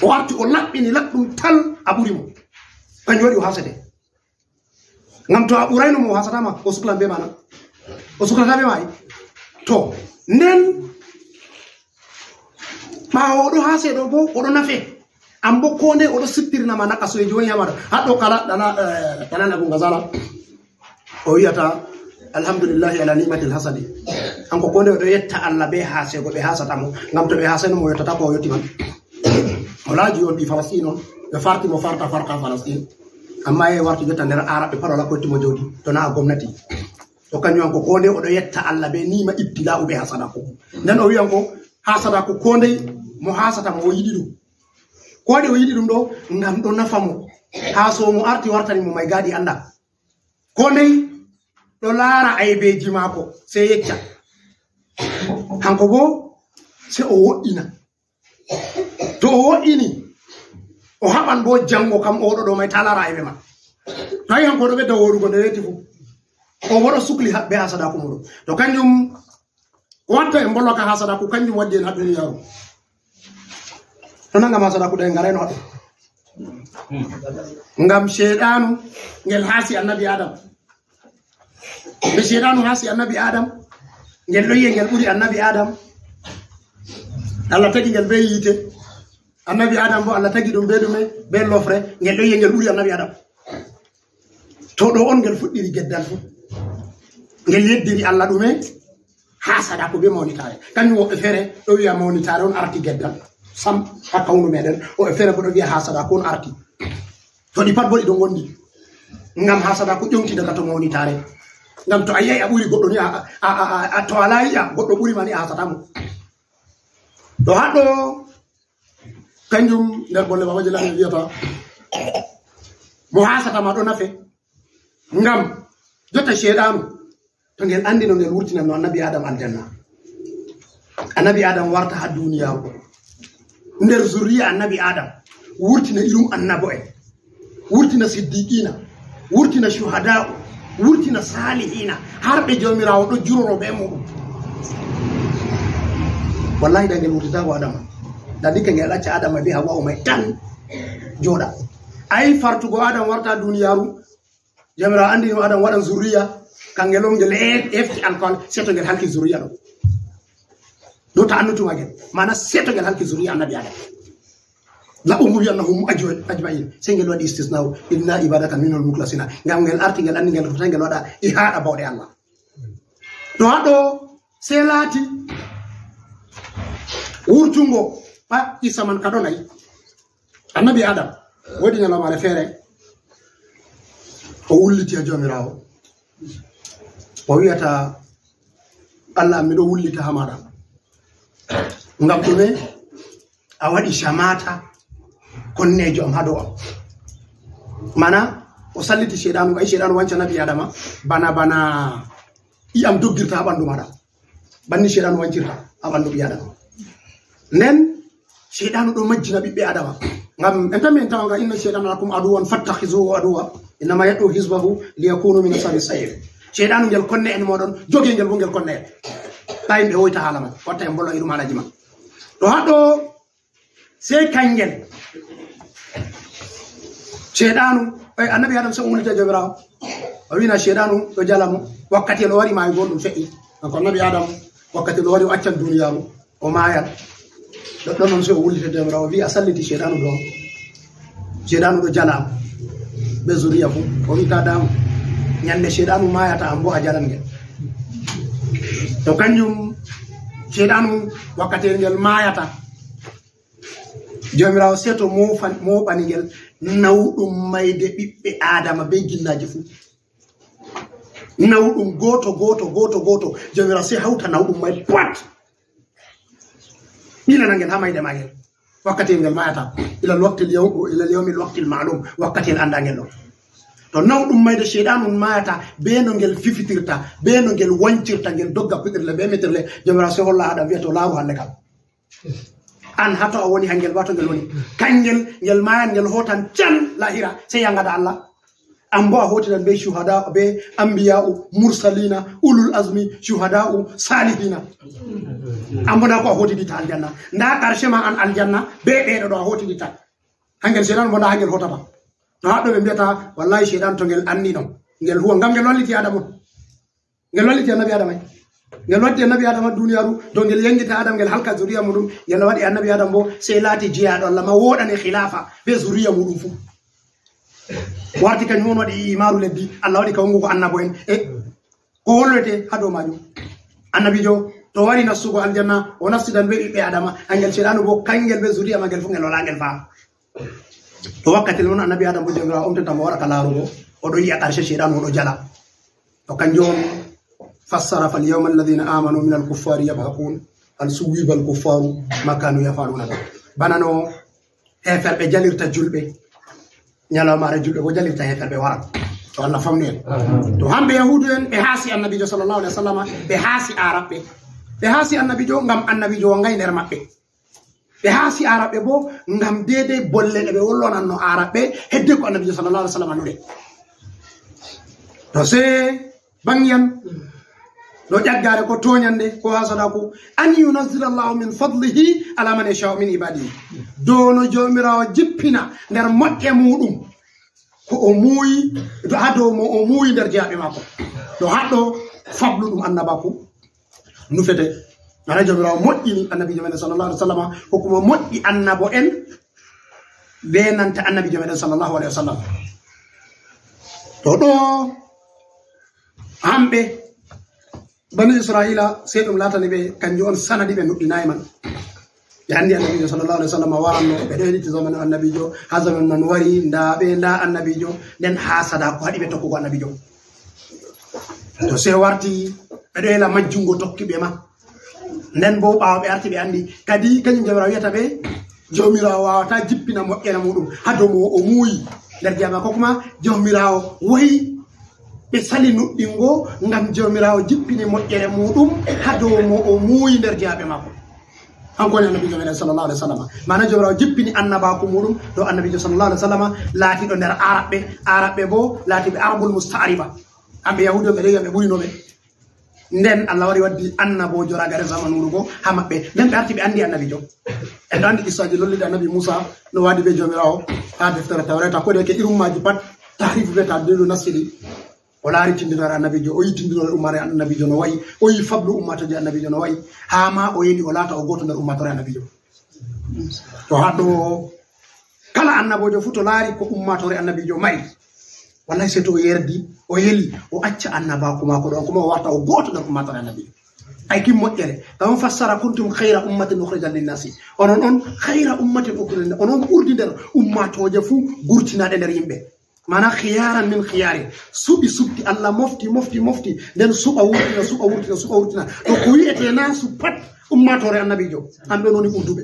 O arti, o laɓɓini laɓɗum tal a ɓuri mo. Kanjum waɗi o hasete. Ngam to a ɓurayno mo o hasata ma, o suklan be ma na? O suklata be ma ay. To, nden, ɓaawo o ɗo hase ɗo bo, o ɗo nafe. An bo ko nde o ɗo siftirina ma naqasu e jooni ha ma ɗo. Haɗɗo kala, ɗana, eh, ɗanan Abu Ghazala. O wi'ata, "Alhamdulillahi ala ni'matil hasadi." Kanko ko nde o ɗo yetta Allah be hasego ɓe hasata mo. Ngam to ɓe hasano mo, o yottata ko o yotti man. O laaji on ɓi Falastin on, ɓe farti mo farta farta Falastin. Amma e warti jotta nder Arab ɓe pat wala ko yotti mo jawdi. To na a gomnati. To kanjum an ko ko nde o ɗo yetta Allah be ni'ma ibtila'u ɓe hasada ko. Nden o wi'an ko hasada ko ko nde mo hasata mo o yiɗi ɗum. Ko waɗi o yiɗi ɗum ɗo? Ngam ɗo nafa mo. Haa so mo arti wartani mo may gaadi annda. Ko ndey ɗo laara aybeeji maako, sey yecca. Hanko boo, sey o wo'ina. To o wo'ini, o haɓan boo janngo kam oo ɗo ɗo may taa laara aybe ma. Tawi hanko ɗo ɓedda wooɗugo nde weeti fuu. O boo ɗo sukli ha-, bee hasadaaku muuɗum. To kanjum watta en mbolwa ka hasada ko kanjum waddi en ha duniyaaru. To na ngam hasada ko ɗo en ngarayno haɗo. Ngam Seyɗaanu ngel haasi Annabi Adam. Nde Seyɗaanu haasi Annabi Adam, ngel ɗo yi'e ngel ɓuri Annabi Adam. Allah tagi ngel bee yiite. Annabi Adam boo Allah tagi ɗum bee ɗume? Bee lofre. Ngel ɗo yi'e ngel ɓuri Annabi Adam. To ɗo on ngel fuɗɗiri geddal fu. Ngel yeddiri Allah ɗume? Hasada ko be mawnitaare. Kanjum woɓɓe feere ɗo wi'a mawnitaare on arti geddal. Sam, hakka wondu meɗen. Woɓɓe feere bo ɗo wi'a hasada ko on arti. To ɗi pat bo ɗi ɗo ngondi. Ngam hasada ko ƴonti daga to mawnitaare. Ngam to a yi'ay a ɓuri goɗɗo ni, a, a, a, a, a, to a laayi a goɗɗo ɓuri ma ni a hasata mo. Ɗo haɗɗo kanjum nder bolle Baaba Jalaani wi'ata, mo hasata ma ɗo nafe. Ngam jotta Seyɗaanu, to ngel anndi no ngel wurtinanno Annabi Adam aljanna. Annabi Adam warta ha duniyaaru ɗo. Nder zurriya Annabi Adam, wurtina irum annabo'en. Wurtina siddiqiina, wurtina shuhadaa'u, wurtina saalihiina, har ɓe Jawmiraawo ɗo juroro bee muuɗum. Wallahi, da ngel wurtitaako Adama. Da ndikka ngel acca Adama bee Hawwa'u may tan jooɗa. Ay fartugo Adam warta duniyaaru, Jawmiraawo anndini mo Adam waɗan zurriya, kangel on ngel e-, efti alkawal, sey to ngel halki zurriya ɗo. Ɗo ta annutu maagel, maana sey to ngel halki zurriya Annabi Adam. La ughwiyannahum ajma-, ajma'in. Sey ngel waɗi istisna'u, "Illa ibadaka minhumul muklasina." Ngam ngel arti, ngel anndi ngel fotaay ngel waɗa ihaaɗa bawɗe Allah. To haɗo sey laati wurtungo, ɓa, isa man ka ɗo nayi. Annabi Adam, woodi nyalawmaare feere, o wulliti ha Jawmiraawo. O wi'ata, "Allah am, mi ɗo wullita ha maaɗa. Ngam ɗume a waɗi Shamata konneejo am ha dow am?" Maana, o salliti Seyɗaanu, ay Seyɗaanu wanca Annabi Adama, bana, bana i'am doggirta ha ɓandu maaɗa. Banni Seyɗaanu wancirta ha ɓandu ɓii Adama. Nden, Seyɗaanu ɗo majjina ɓiɓɓe Adama. Ngam en tammi en tawa nga, "Inna shaytana lakum aduwwan fattakhizuhu aduwwa." Innama yad'u hizbahu liyakunu min ashabi sa'ir. Shaytanu ngel konne en moɗon, jogi ngel bo ngel konne en. Tawi ɓe woyta haala man, watta en bollo irum haalaji man. To haɗo sey kangel. Shaytanu, eh, annabi Adam sey o wullita Jawmiraawo. O wi'na shaytanu ɗo jala mo. Wakkati en o wari maayo goo ɗum fe'i. Kanko annabi Adam, wakkati en o wari o accan duniyaaru. O maayan. Ɗoɗɗon noon, so o wullitede, o wi'a, salliti Ceyɗaanu ɗo. Ceyɗaanu ɗo jala am. Ɓe zuriya fof. O wi'ta daamu. Ñande Ceyɗaanu maayata, am bo a jalan ngel. To kanjum, Ceyɗaanu wakkati ngel maayata, Joomiraawo seeto moofan-, mooɓani ngel nawɗum mayde ɓiɓɓe Aadama be ginnaaji fof. Nawɗum gooto, gooto, gooto, gooto. Joomiraawo sey hawta nawɗum may pat. Ɓilana ngel haa mayde maagel. Wakkati ngel maayata. Ila waqtil yaw-, ila yawmil waqtil ma'lum. Wakkati en annda ngel ɗo. To nawɗum mayde Ceyɗaanu maayata, be no ngel fifitirta, be no ngel wancirta, ngel dogga piɗirle be metirle. Joomiraawo sey holla Adam wi'a, to laaru hannde kam. An haa to a woni, hangel ba to ngel woni. Kangel, ngel maayan, ngel hootan can lahira, sey yangada Allah. An bo a hootinan be shuhada, be anbiya'u, mursalina, ulul azmi, shuhada'u, salihina. An bo nda ko a hootiditta aljanna. Nda karshe ma an aljanna, be ɓe ɗo a hootiditta. Hangel Ceyɗaanu bo nda hangel hootata. To haɗɗo ɓe mbiyata, wallahi Ceyɗaanu to ngel anni ɗon. Ngel huwa, ngam ngel walliti Adamu. Ngel walliti annabi Adama. Ngel waddi annabi Adama duniyaaru, to ngel yangita Adam, ngel halka zuriya muɗum, ngel waɗi annabi Adam bo, sey laati jeyaaɗo Allah, ma wooɗani khilaafa be zuriya muɗum fuu. Warti kañum on waɗi imaaru leddi, Allah waɗi ka wongo ko annabo en. E ko hollete haa dow maajum. Annabiijo to wari nastugo aljanna, o nastidan be ɓiɓɓe Adama, angel Ceyɗaanu bo, kangel be zuriya maagel fuu ngel walaa ngel faa. To wakkati mon annabi Adam bo Joomiraawo omtata mo wara ka laarugo, o ɗo yi'a karshe Ceyɗaanu, o ɗo jala. To kanjum on fassara, "Fal yawma alladhina amanu min al kuffari yadhakun, hal suwwiba al kuffaru ma kanu yaf'aluna." Bana no heeferɓe jalirta julɓe, ñalawmaare julɓe bo jalirta heeferɓe wara. To Allah famni en. To hamɓe Yahuudu en, ɓe haasi annabiijo sallallahu alaihi wasallam, ɓe haasi Arabɓe. Ɓe haasi annabiijo ngam annabiijo wongaay nder maɓɓe. Ɓe haasi Arabɓe bo ngam deedey bolle ɗe ɓe wollonanno Arabɓe hedde ko annabiijo sallallahu alaihi wasallam nuɗe. To sey bangiyan ɗo ƴaggaare ko tooñande, ko haasada ko an yunazzila Allahu min fadlihi ala man yasha'u min ibadihi. Dow no Joomiraawo jippina nder moƴƴe muɗum ko o muuyi, haa dow mo o muuyi nder jeyaaɓe maako. Ɗo haɗɗo fablu ɗum annabaaku nufete. Mana Joomiraawo moƴƴini annabiijo meɗen sallallahu alaihi wasallam, ko kuma moƴƴi annabo en be nanta annabiijo meɗen sallallahu alaihi wasallam. To ɗo hamɓe Bani Isra'iila, sey ɗum laatani ɓe, kanjum on sanadi ɓe nuɗɗinaay man. Ɓe anndi annabiijo sallallahu alaihi wasallam waranno, ɓe ɗo heɗiti zamanu annabiijo, haa zamanu man wari, ndaa ɓe, ndaa annabiijo, nden haasada ko haɗi ɓe tokkugo annabiijo. To sey warti, ɓe ɗo yela majjungo tokki ɓe ma. Nden bo ɓaawo ɓe arti ɓe anndi, kadi kanjum Joomiraawo wi'ata ɓe, Joomiraawo waawataa jippina moƴƴere muɗum haa dow mo o muuyi nder jeyaaɓe, ko kuma Joomiraawo wayi ɓe sali nuɗɗingo ngam Joomiraawo jippini moƴƴere muɗum haa dow mo o muuyi nder jeyaaɓe maako. Kanko woni annabiijo meɗen sallallahu alaihi wasallam. Mana Joomiraawo jippini annabaaku muɗum dow annabiijo sallallahu alaihi wasallam laatiiɗo nder Arabɓe. Arabɓe bo laatiiɓe Arabul Musta'riba. Hamɓe Yahuudu ɓe ɗo yi'a ɓe ɓurino ɓe. Nden Allah wari waddi annaboojo ragare zamanuuru go haa maɓɓe. Nden ɓe arti ɓe anndi annabiijo. En ɗo anndi kissaaji lolluɗi annabi Muusa no waadi be Joomiraawo haa deftere Tawreeta. Ko de ke irum maaji pat tahrifu be ta'dilu nasti ɗi. O laari tindinoore annabiijo, o yi tindinoore ummaare annabiijo no wa'i, o yi fablu ummaatooje annabiijo no wa'i, haa ma o yeli o laata o gooto nder ummaatoore annabiijo. To haa ɗo kala annaboojo fuu to laari ko ummaatoore annabiijo mari, wallahi sey to o yerdi, o yeli, o acca annabaaku maako ɗon, kuma o warta o gooto nder ummaatoore annabiijo. Ay kin moƴƴere, kamon fassara, "Kuntum khayra ummatin ukhrijat linnasi." Onon on khayra ummatin ukhrijat, onon ɓurdi nder ummaatooje fuu gurtinaaɗe nder yimɓe. Mana khiyaran min khiyari. Suɓi suɓti, Allah mofti, mofti, mofti. Nden suɓa wurtina, suɓa wurtina, suɓa wurtina. To ko wi'ete nasu pat ummaatoore annabiijo. Hamɓe woni ɓurduɓe.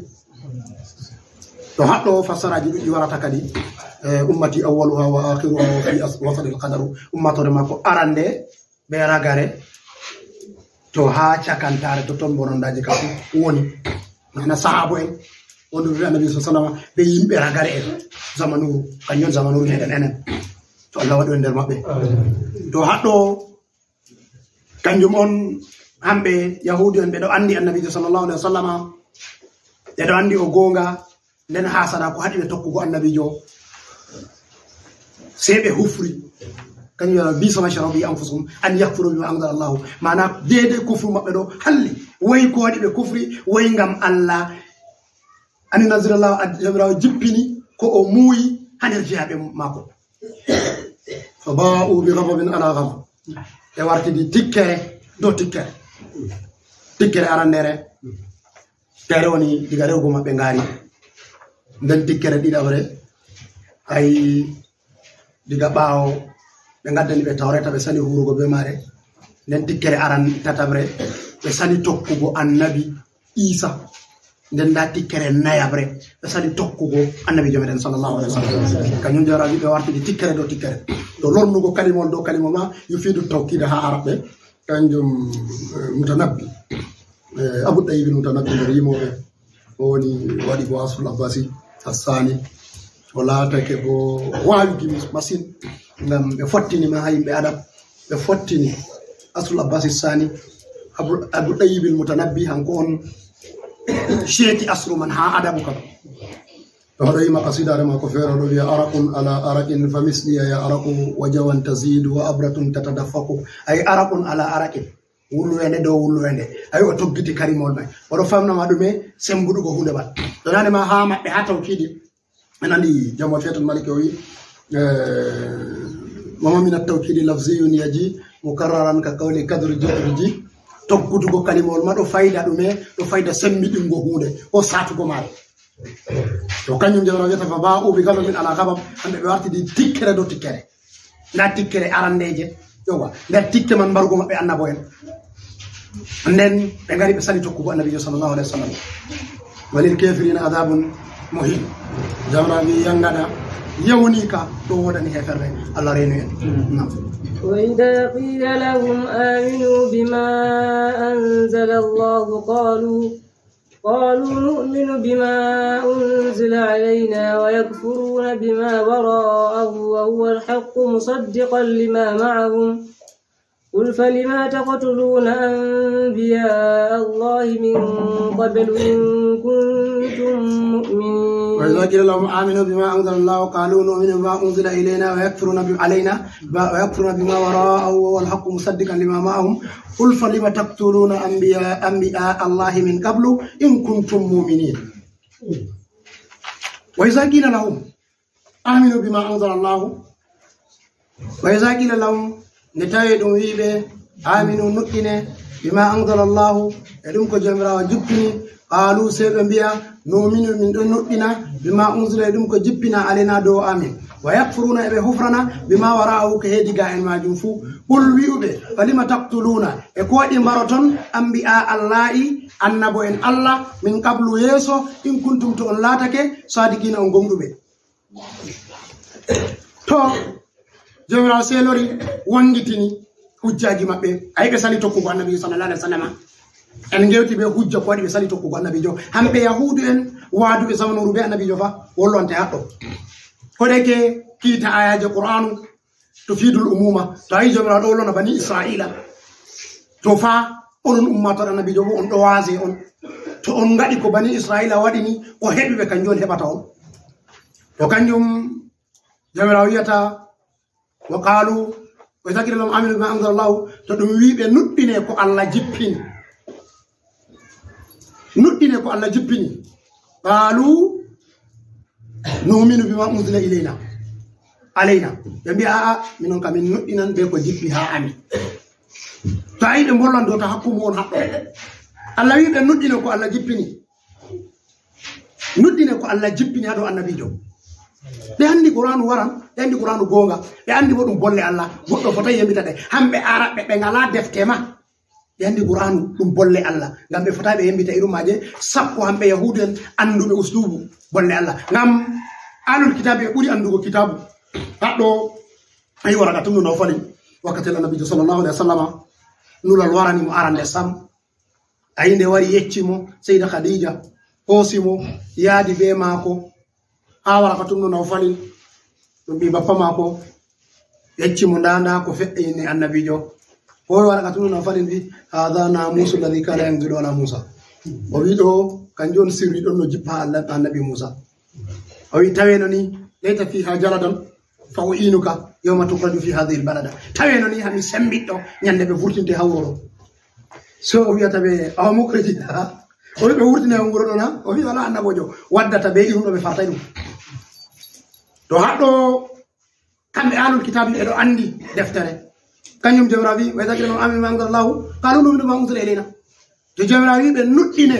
To haɗɗo fassaraaji ɗuɗɗi warata kadi. Eh, ummati awwaluha wa akhiruha wa fi as-, wasatil qadaru. Ummaatoore maako arande be ragare. To haa cakantaare to ton bonondaaji ka fu woni. Mana sahaabo en. Wonduɓe be annabi sallallahu alaihi wasallam, be yimɓe ragare en. Zamanuuru, kanjum zamanuuru meɗen enen. To Allah waɗu en nder maɓɓe. To haɗɗo, kanjum on, hamɓe Yahuudi en, ɓe ɗo anndi Annabiijo sallallahu alaihi wasallama, ɓe ɗo anndi o goonga, nden hasada ko haɗi ɓe tokkugo Annabiijo, sey ɓe hufri. Kanjum woni, "Bi'sa ma sharaw bihi anfusahum an yakfuru bima anzala Allahu." Maana, deedey kufru maɓɓe ɗo halli. Woy ko waɗi ɓe kufri, woy ngam Allah, an yunazzila Allahu, ad-, Jawmiraawo jippini ko o muuyi haa nder jeyaaɓe maako. Fa baa'u bi ghadabin ala ghadab. Ɓe wartidi tikkere dow tikkere. Tikkere arandeere, tere woni diga rewgo maɓɓe ngaari. Nden tikkere ɗiɗaɓre, ay, diga ɓaawo ɓe ngaddani ɓe Tawreeta, ɓe sali huurugo bee maare. Nden tikkere aran tataɓre, ɓe sali tokkugo Annabi Iisa. Nden ndaa tikkere nayaɓre, ɓe sali tokkugo Annabiijo meɗen sallallahu alaihi wasallam. Kanjum Jawmiraawo ɓe wartidi tikkere dow tikkere. To lornugo kalimol dow kalimol ma, yufiidu tawkiida haa Arabɓe. Kanjum, eh, Mutanabbi. Eh, Abu Tayyib Mutanabbi nder yimooɓe. O woni waɗi bo Aslul Abbasi Assani. O laatake bo waawi gimi masin. Ngam ɓe fottini ma haa yimɓe adab. Ɓe fottini Aslul Abbasi Sani. Abu, Abu Tayyib Mutanabbi, hanko on ceeki asru man haa adabu kam. To o ɗo yima qasidaare maako feere, o ɗo wi'a: "Araqun ala araqin fa misliya ya araqu wa jawan tazidu wa abratun tatadaffaqu." Ay, araqun ala araqin. Wulluweende dow wulluweende. Ay, o toggiti karimol may. O ɗo famna ma ɗume? Sembuɗugo huunde man. To nane ma haa maɓɓe, haa tawkiidi. En andi jamo feetan Malik o wi, eh, "Wa ma min at-tawkidi lafziyun yaji mukarraran ka qawli kadri jidri ji." Toggutugo kalimol ma ɗo fayda ɗume? Ɗo fayda semmiɗingo huunde, ko saatugo maare. To kanjum Jawra wiyata, "Fa ba'u bi ghadabin ala ghadab." Hande ɓe wartidi tikkere dow tikkere. Nda tikkere arandeje. Yowa. Nder tikke man mbarugo maɓɓe annabo en. Nden ɓe ngari ɓe sali tokkugo Annabiijo sallallahu alaihi wasallam. "Walil kafirina adabun muhin." Jawra wi yangana yawnika ɗo wodani heferɓe. Allah renu en. Nam. وإذا قيل لهم آمنوا بما أنزل الله قالوا، قالوا نؤمن بما أنزل علينا ويكفرون بما وراءه وهو الحق مصدقا لما معهم. قل فلم تقتلون أنبياء الله من قبل إن كنتم مؤمنين. وإذا قيل لهم آمنوا بما أنزل الله قالوا نؤمن بما أنزل إلينا ويكفرون ب-، علينا ب-، ويكفرون بما وراءه وهو الحق مصدقا لما معهم. قل فلم تقتلون أنبياء، أنبياء الله من قبل إن كنتم مؤمنين. وإذا قيل لهم آمنوا بما أنزل الله. وإذا قيل لهم، nde tawi ɗum wi'i ɓe, "Aminu, nuɗɗine, bima anzala Allahu, e ɗum ko Jawmiraawo jippini." Qaalu, sey ɓe mbi'a, "Nu'minu, min ɗon nuɗɗina, bima unzila, e ɗum ko jippina, alayna, dow amin." Wa yakfuruna, e ɓe hufrana, bima wara'ahu, ko heedi ga'en maajum fuu. Qul, wi'u ɓe, "Falima taqtuluna, e ko waɗi mbaroton, anbiya Allahi, annabo en Allah, min qablu, yeeso, in kuntum, to on laatake, sadiqina, on gomɗuɓe?" To Jawmiraawo seelori, wangitini hujjaaji maɓɓe. Ayi, ɓe sali tokkugo Annabi sallallahu alaihi wasallam. En ngewti be hujja ko waɗi ɓe sali tokkugo Annabiijo. Hamɓe Yahuudu en, waaduɓe zamanuuru be Annabiijo fa, wolwante haɗɗo. Ko deke kiita ayaaje Qur'aanu, to fidul umuma, to ayi Jawmiraawo ɗo wolwana bani Isra'iila, to fa onon ummaatoore Annabiijo bo on ɗo waaze on. To on ngaɗi ko bani Isra'iila waɗi ni, ko heɓi ɓe, kanjum on heɓata on. To kanjum Jawmiraawo wi'ata, wa qaalu, wa idha qila lahum aminu bima anzala Allahu, to ɗum wi'i ɓe nuɗɗine ko Allah jippini. Nuɗɗine ko Allah jippini. Qaalu nu'minu bima unzila ilayna, alayna. Ɓe mbi'a, "A'a, minon kam min nuɗɗinan be ko jippi haa amin." To ayi ɓe mbollan dow ta hakku mu on haɗɗo. Allah wi'i ɓe nuɗɗine ko Allah jippini. Nuɗɗine ko Allah jippini haa dow Annabiijo. Ɓe anndi Qur'aanu waran, ɓe anndi Qur'aanu goonga, ɓe anndi bo ɗum bolle Allah, goɗɗo fotaay yembita ɗe. Hamɓe Arabɓe ɓe ngalaa defte ma, ɓe anndi Qur'aanu ɗum bolle Allah, ngam ɓe fotaay ɓe yembita irum maaje, sakko hamɓe Yahuudu en annduɓe usluubu bolle Allah. Ngam Ahlul Kitaabi ɓe ɓuri anndugo kitaabu. Haɗɗo ayi Waraqatu bnu Nawfali, wakkati Annabiijo sallallahu alaihi wasallama, nulal warani mo arande sam. Ayi, nde wari yecci mo, Sayda Khadija hoosi mo, yaadi be maako haa Waraqatu bnu Nawfalin, ɗum ɓii bappa maako. Ɓe yecci mo, "Ndaa, ndaa ko feƴƴini annabiijo." Ko waraqatun no falin wi, "Haadha naamuusu alladhi kaana yanzilu ala Muusa." O wi ɗo, kanjum on sirri ɗon no jippa Allah, annabi Muusa. O wi, "Taweno ni, layta fiha jaladan, fa u'inuka yawma tukhraju fi hadhihi albalada." Taweno ni, hami sembiɗɗo, nyande ɓe vurtinte ha wuro. So o wi'ata ɓe, "Awa mukhriji." O wi, "Ɓe wurtine ha wuro ɗon ha?" O wi, "Wala annabojo waddata be irum ɗo ɓe fartay ɗum." To haɗɗo, kamɓe ahlul kitaabi ɓe ɗo andi deftere. Kanjum Jawmiraawo wi, "Wa idha qila lahum aminu bima anzala Allahu, qalu nu'minu bima unzila ilayna." To Jawmiraawo wi ɓe nuɗɗine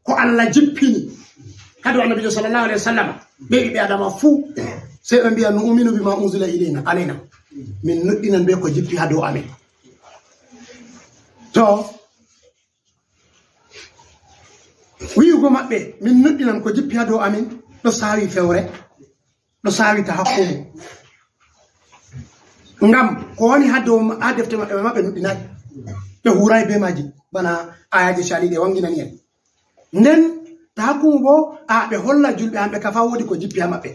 ko Allah jippini ha dow annabiijo sallallahu alaihi wasallam, ɓe ɓiɓɓe Adama fuu, sey ɓe mbi'a, "Nu'minu bima unzila ilayna, alayna." Min nuɗɗinan be ko jippi ha dow amin. To wi'ugo maɓɓe, "Min nuɗɗinan ko jippi ha dow amin," ɗo saawi fewre, ɗo saawi tahakkumu. Ngam ko woni ha dow ma-, ha defte maɓɓe, maɓɓe nuɗɗinaay. Ɓe huuraay be maaji, bana ayaaje caliiɗe wanginani en. Nden tahakkumu bo, a ɓe holla julɓe hamɓe ka fa woodi ko jippi ha maɓɓe.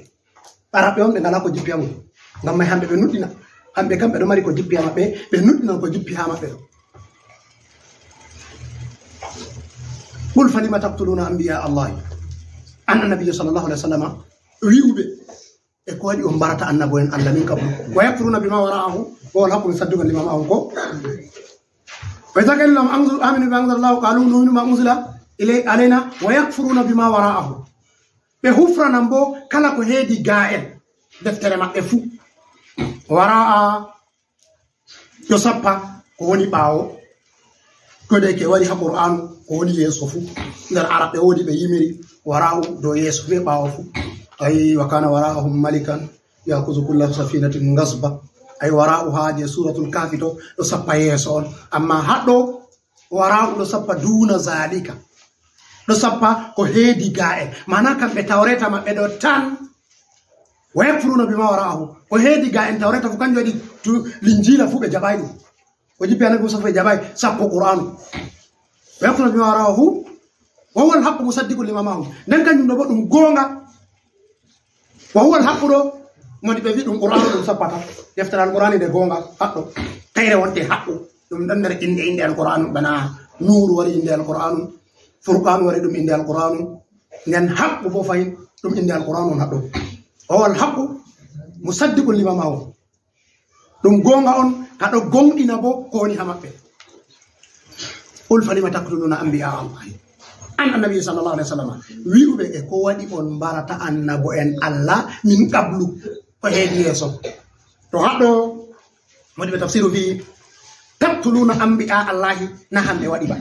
Araɓɓe on ɓe ngala ko jippi ha mum. Ngam may hamɓe ɓe nuɗɗina. Hamɓe kam ɓe ɗo mari ko jippi ha maɓɓe, ɓe nuɗɗinan ko jippi ha maɓɓe ɗo. Qul falima taqtuluna anbiya Allahi. An annabijo sallallahu alaihi wasallam wi'uɓe, e ko waɗi on mbarata annabo'en Allah min qablu? Wa yakfuruna bima wara'ahu, wa huwal haqqu musaddiqan lima ma'ahum ko. Wa idha qila lahum anzu-, aminu bima anzala Allah, qalu nu'minu bima unzila ilay-, alayna, wa yakfuruna bima wara'ahu. Ɓe hufranan bo kala ko heedi ga'en deftere maɓɓe fuu. Wara'a ɗo sappa ko woni ɓaawo. Ko de ke wari ha Qur'anu ko woni yeeso fuu. Nder Arabɓe woodi ɓe yimiri wara'u dow yeeso be ɓaawo fuu. Ay, wa kana wara'ahum malikan ya'khudhu kulla safinatin ghasba. Ay, wara'u ha je Suratul Kahfi to ɗo sappa yeeso on. Amma haɗɗo wara'u ɗo sappa duna zalika. Ɗo sappa ko heedi ga'en. Maana kamɓe tawreta maɓɓe ɗo tan. Wa yakfuruna bima wara'ahu. Ko heedi ga'en tawreta fu kanjum waɗi tu linjila fu ɓe jaɓaay ɗum. Ko jippi annabi Musa fu ɓe jaɓaay, sakko Qur'anu. Wa yakfuruna bima wara'ahu. Wa huwal haqqu musaddiqun lima ma'ahum. Nden kanjum ɗo bo ɗum goonga. Wa huwal haqqu ɗo, modi ɓe wi ɗum Qur'anu ɗum sappata. Deftere Al-Qur'ani nde goonga, haɗɗo. Kayre wonte haqqu. Ɗum ɗon nder innde, innde Al-Qur'anu, bana Nuuru wari innde Al-Qur'anu, Furqanu wari ɗum innde Al-Qur'anu. Nden haqqu bo fahin ɗum innde Al-Qur'anu on haɗɗo. Wa huwal haqqu musaddiqun lima ma'ahum. Ɗum goonga on, ka ɗo gooŋɗina bo ko woni ha maɓɓe. Qul falima taqtuluna anbiya Allahi. An annabi sallallahu alaihi wasallam, wi'uɓe, e ko waɗi on mbarata annabo'en Allah min qablu, ko heedi yeeso? To haɗɗo, modi ɓe tafsiru wi'i, taqtuluna anbiya Allahi, na hamɓe waɗi ba.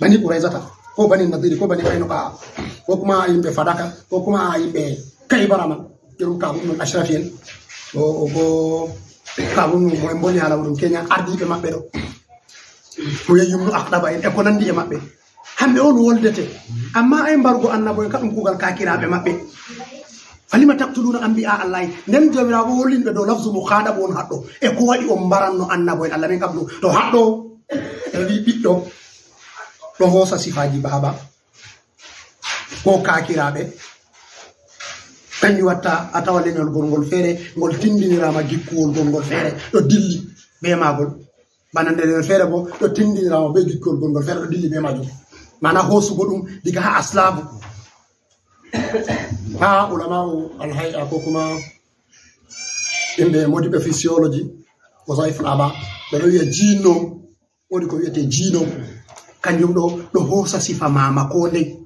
Bani Qurayzata, ko Bani Nadiri, ko Bani Qainuqa, ko kuma yimɓe Fadaka, ko kuma yimɓe Kaybara man, irin Ka'b ibn al-Ashraf en, o, o ko Ka'b ibn mo en mboni hala wurin Kenya, ardiiɓe maɓɓe ɗo. Huyay ibn Aqdaba en, e ko nandi e maɓɓe. Hamɓe on woldete. Amma ay mbargo annabo en ka ɗum kuugal kaakiraaɓe maɓɓe. Falima taqtuluna anbiya Allahi. Nden Jawmiraawo hollinɓe dow lafzu mukhadab on haɗɗo. E ko waɗi on mbaranno annabo en Allah min qablu? To haɗɗo, e wi ɓiɗɗo, ɗo hoosa sifaaji baaba ko kaakiraaɓe. Kanjum watta a tawa lenyol gol ngol feere, ngol tindiniraama gikkuwol gol ngol feere, ɗo dilli be maagol. Bana nder lenyol feere bo, ɗo tindiniraama be gikkuwol gol ngol feere, ɗo dilli be maajum. Maana hoosugo ɗum diga haa aslaabu. Haa ulama'u alhay'a ko kuma yimɓe modiɓɓe physiology, wazaiful aba, ɓe ɗo wi'a genome. Woodi ko wi'ete genome. Kanjum ɗo, ɗo hoosa sifa maama ko ndey.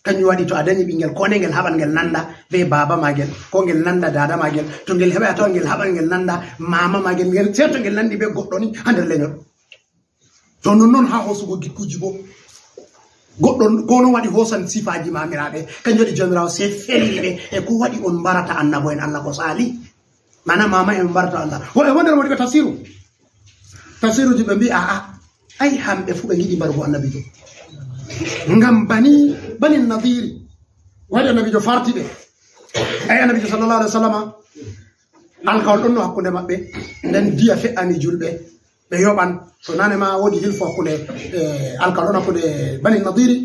Kanjum waɗi to a danyi ɓingel, ko ndey ngel haɓan ngel nanda be baaba maagel, ko ngel nanda daada maagel. To ngel heɓay a tawa ngel haɓan ngel nanda maama maagel, ngel, sey to ngel nandi be goɗɗo ni haa nder lenyol. To nonnon haa hoosugo gikkuuji bo. Goɗɗo ko non waɗi hoosan sifaaji maamiraaɓe. Kanjum waɗi Jawmiraawo sey feliri ɓe. E ko waɗi on mbarata annabo en Allah ko saali? Maana maama en mbarata Allah. Woɓɓe wonde mo diga tafsiru. Tafsiruji ɓe mbi'i, a'a, ay hamɓe fu ɓe ngiɗi mbarugo annabijo. Ngam bani, bani Nadiri, waɗi annabijo farti ɓe. Ay annabijo sallallahu alaihi wasallama, alkawal ɗon no hakkunde maɓɓe, nden diya fe'ani julɓe, ɓe yoɓan. To nane ma woodi hilfo hakkunde, eh, alkawal ɗon hakkunde bani Nadiri,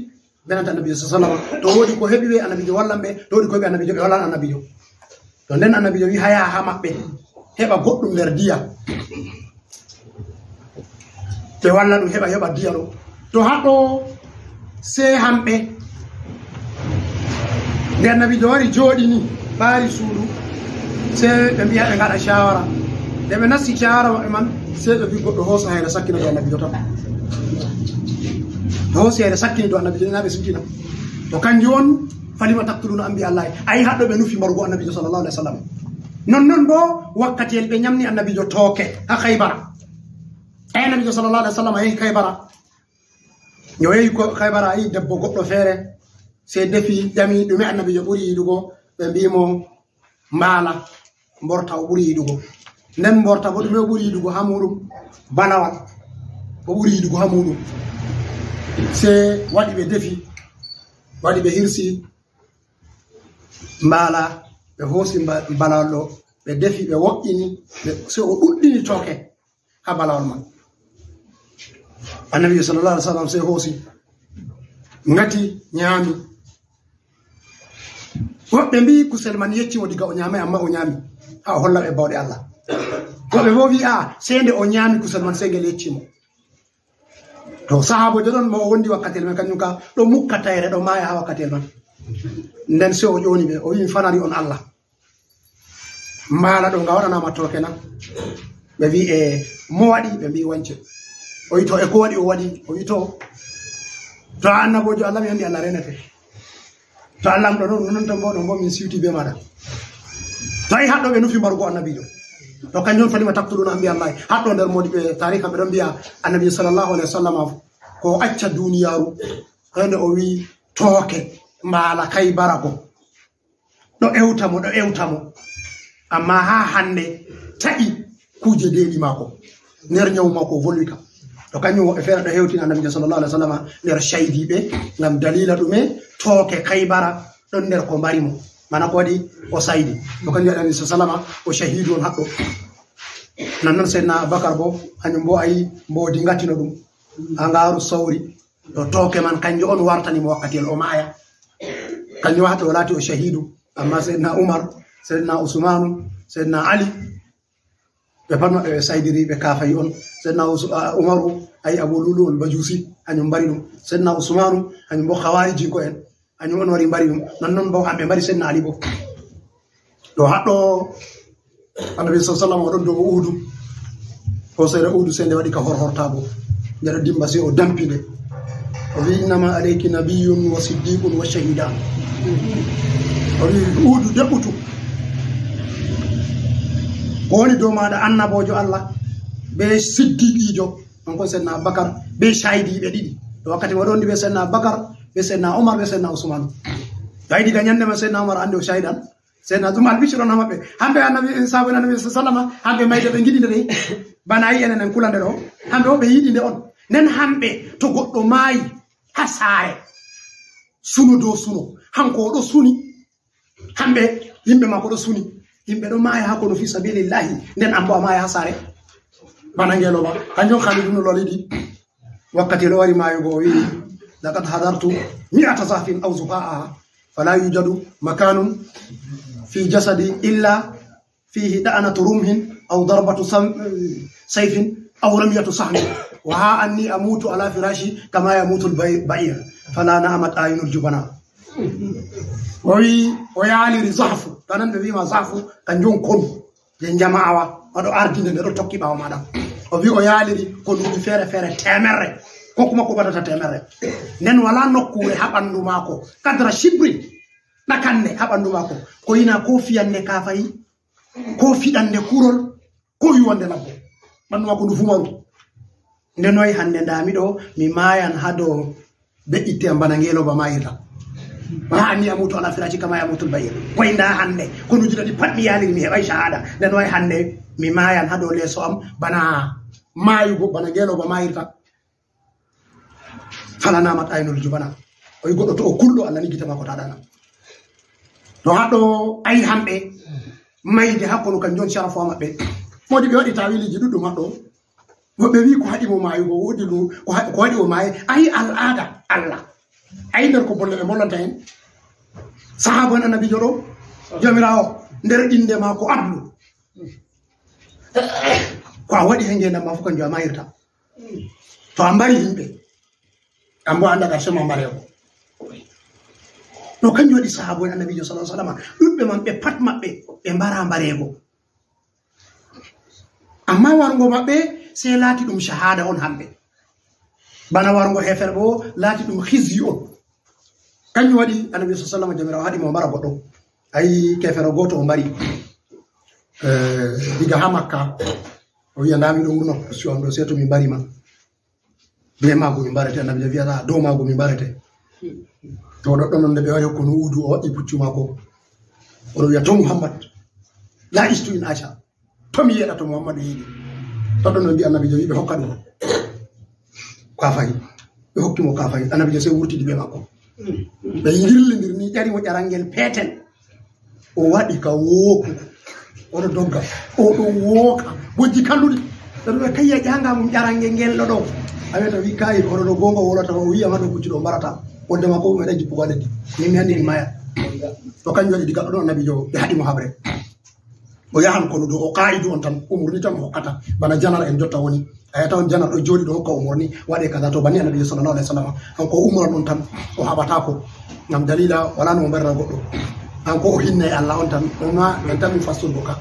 benanta annabijo sallallahu alaihi wasallam. To woodi ko heɓi ɓe, annabijo wallan ɓe. To woodi ko heɓi annabijo, ɓe wallan annabijo. To nden annabijo wi haya ha maɓɓe. heɓa goɗɗum nder diya. Ɓe walla ɗum heɓa, heɓa diya ɗo. To haɗo se hamɓe. Nde annabiijo wari jooɗi ni, ɓaari suudu, se ɓe mbiya ɓe ngaɗa shawara. Nde ɓe nasti shawara maɓɓe man, se ɓe mbi goɗɗo hoosa hayre sakkina dow annabiijo tan. To hoosi hayre sakkini dow annabiijo, na ɓe sujjina. To kanjum on, falima taqtuluna anbiya Allahi. Ayi haɗɗo ɓe nufi mbarugo annabiijo sallallahu alaihi wasallam. Non non bo wakkatiyel ɓe nyamni annabiijo tooke ha Khaybara. Ayi annabiijo sallallahu alaihi wasallam yehi Khaybara. Yo yehi ko Khaybara, ayi debbo goɗɗo feere, se defi ƴami ɗume annabiijo ɓuri yiɗugo, ɓe mbi mo mbaala, mborta o ɓuri yiɗugo. Nden mborta bo ɗume o ɓuri yiɗugo ha muɗum? Balawal. O ɓuri yiɗugo ha muɗum. Se waɗi ɓe defi, waɗi ɓe hirsi mbaala, ɓe hoosi mba-, balawal ɗo, ɓe defi, ɓe wo'ini, ɓe, se o ɗuɗɗini tooke ha balawal man. Annabi sallallahu alaihi wasallam se hoosi, ngati, nyaami. Woɓɓe mbi kusel man yecci mo diga o nyaamai, amma o nyaami. Ha o holla ɓe bawɗe Allah. Woɓɓe bo wi a, se nde o nyaami kusel man, se ngel yecci mo. To sahaabojo ɗon mo o wondi wakkatiyel man, kanjum ka ɗo mukka tayre, ɗo maaya ha wakkatiyel man. Nden se o ƴoni ɓe, o wi, "Mi fanari on Allah. Mbaala ɗo nga waɗanama tooke na?" Ɓe wi, "E, mo waɗi?" Ɓe mbi, "Wance." O wi, "To e ko waɗi o waɗi?" O wi, "To, to a annabojo Allah, mi andi Allah renete." To Allah am ɗo non, non tan bo, ɗon bo min siwti be maɗa. To ayi haɗɗo ɓe nufi mbarugo annabiijo. To kanjum on falima taqtuluna anbiya Allahi. Haɗɗo nder modi ɓe taarika ɓe ɗon mbiya annabi sallallahu alaihi wasallam ko acca duniyaaru. Hande o wi tooke mbaala Khaybara go. Ɗo ewta mo, ɗo ewta mo. Amma ha hande taƴi kuje deeɗi maako. Nder nyawu maako o volwi ka. To kanjum woɓɓe feere ɗo hewtina annabiijo sallallahu alaihi wasallam nder shaydiiɓe ngam dalila ɗume tooke Khaybara ɗon nder ko mbari mo. Mana ko waɗi o saydi. To kanjum waɗi annabi sallallahu alaihi wasallam o shahidu on haɗɗo. Non non Seydina Abubakar bo, hanyum bo ayi mboodi ngatino ɗum. Ha ngaaru sawri. To tooke man kanjum on wartani mo wakkatiyel o maaya. Kanjum wakkati o laati o shahidu. Amma Seydina Umar, Seydina Usmanu, Seydina Ali, ɓe pat maɓɓe ɓe saydiri ɓe kaafayi on. Seydina Us-, a, Umaru, ayi Abu Lulu al Majusi, hanyum mbari ɗum. Seydina Usmanu, hanyum bo Khawarijinko en, hanyum on wari mbari ɗum. Non non bo hamɓe mbari Seydina Ali bo. Ɗo haɗɗo Annabi sallallahu alaihi wasallam o ɗon dow Uhudu. Hosere Uhudu se nde waɗi ka horhortago. Nde ɗo dimba se o dampi nde. O wi, "Innama alayki nabiyyun wa siddiqun wa shahidan." O wi, "Uhudu deɓɓutu. Ko woni dow maɗa annabojo Allah be siddiqijo." On kon Seydina Abubakar be shaidiɓe ɗiɗi. To wakkati mo ɗon be Seydina Abubakar, be Seydina Umar, be Seydina Usman. Tawi diga nyande man Seydina Umar andi o shaidan. Seydina Zuma albishir on ha maɓɓe. Hamɓe annabi, en sahaba annabi sallallahu alaihi wasallam, hamɓe mayde ɓe ngiɗi nde de. Bana ayi enen en kulande ɗo. Hamɓe o ɓe yiɗi nde on. Nden hamɓe to goɗɗo maayi ha saare. Suno dow suno. Hanko o ɗo suni. Hamɓe yimɓe mako ɗo suni. Yimɓe ɗo maaya ha kono fi sabilillahi. Nden ambo a maaya ha saare. Bana ngelo ba. Kanjum Khalid ibn Walidi. Wakkati ɗo wari maayugo o wi'i, "Laqad hadartu mi'ata zahfin aw zufa'aha, fala yujadu makanun fi jasadi illa fihi da'anatu rumhin aw darbatu sam-, sayfin aw ramyatu sahmin. Wa ha anni amutu ala firashi kama yamutu al-bay-, ba'ir. Fala na'amat ayunul jubana." O wi'i, o yaaliri zahfu. Tanan ɓe wi'ma zahfu, kanjum konu. Je jama'awa, oɗo ardinde, nde ɗo tokki ɓaawo maɗa. O wi o yaaliri ko duuɓi feere feere teemerre, ko kuma ko ɓadata teemerre. Nden wala nokkuure ha ɓandu maako, kadra shibrin, ɗakanne ha ɓandu maako. Ko ina ko fiyande kaafayi, ko fiɗande kurol, ko yuwande labbo. Ɓandu maako ndu fumaru. Nde noy hande ndami ɗo, mi maayan ha dow be itte am bana ngeelooba maayirta. Wa anni amutu ala firashi kama yamutul ba'ir. Koy nda hande, konuuji ɗiɗi pat mi yaaliri mi heɓay shahada. Nde noy hande, mi maayan ha dow leeso am bana maayugo, bana ngeelooba maayirta. Fala namat aynul jubana. O wi goɗɗo to o kulɗo, Allah ni gite maako ta ɗana. To haɗɗo ayi hamɓe, mayde hakkono kanjum on sharafu ha maɓɓe. Modi ɓe waɗi tawiliji ɗuɗɗum haɗɗo. Woɓɓe wi ko haɗi mo maayugo, woodi lu-, ko ha-, ko waɗi o maayi. Ayi al'ada Allah. Ayi nder ko bolle ɓe bollanta en. Sahaba en annabijo ɗo, Joomiraawo, nder innde maako adlu. Ko a waɗi he ngeendam ma fof, kanjum a maayirta. To a mbari yimɓe, an bo annda ka sema mbareego. No kanjum waɗi sahaabu en Annabiijo sallallahu alaihi wasallam, ɗuɗɓe man ɓe pat maɓɓe ɓe mbara mbareego. Amma warngo maɓɓe sey laati ɗum shahada on hamɓe. Bana warngo heeferɓe bo laati ɗum khizyi on. Kanjum waɗi Annabi sallallahu alaihi wasallam, Jawmiraawo haɗi mo mbara goɗɗo. Ayi, keefeero gooto o mbari. Eh, diga haa Makka. O wi'a, "Ndaa mi ɗo wurno puccu am ɗo, sey to mi mbari ma." Be maago mi mbarete, Annabi wi'ata, "Dow maago mi mbarete." To ɗoɗɗon non nde ɓe wari hokkuno uudu, o waɗi puccu maako. O ɗo wi'a, "To Muhammad, la istu in asha." To mi yeeɗa to Muhammadu yiɗi. To ɗon no mbi'a Annabiijo wi'i ɓe hokka ɗum. Kaafahi. Ɓe hokki mo kaafahi. Annabiijo sey wurtidi be makko. Ɓe ngirlindiri ni, ƴari mo ƴarangel peetel. O waɗi ka wooku. O ɗo dogga. O ɗo wooka. Bojji kalluɗi. Ɓe ɗo wi'a, "Kayya, ƴaanga mum ƴarangel ngel ɗo ɗo." A wi'ata wi'i, "Kayi, o ɗo ɗo goonga wolata, o wi'a ma ɗo kuccu ɗo mbarata." Wonde ma ko ɗum meɗa jippugo ha leddi. Min mi anndi mi maya. To kanjum waɗi diga ɗo ɗon Annabiijo ɓe haɗi mo haɓre. O yahan kono ɗo o qaa'idu on tan, umurni tan o hokkata. Bana janar en jotta woni. A yi'ata on janar ɗo jooɗi ɗo hokka umurni, waɗe kaza, to banni Annabiijo sallallahu alaihi wasallam. Kanko o umuran on tan, o haɓataako. Ngam dalila wala no o mbarira goɗɗo. Kanko o hinna e Allah on tan, ɗon ma en tan mi fasturgo ka.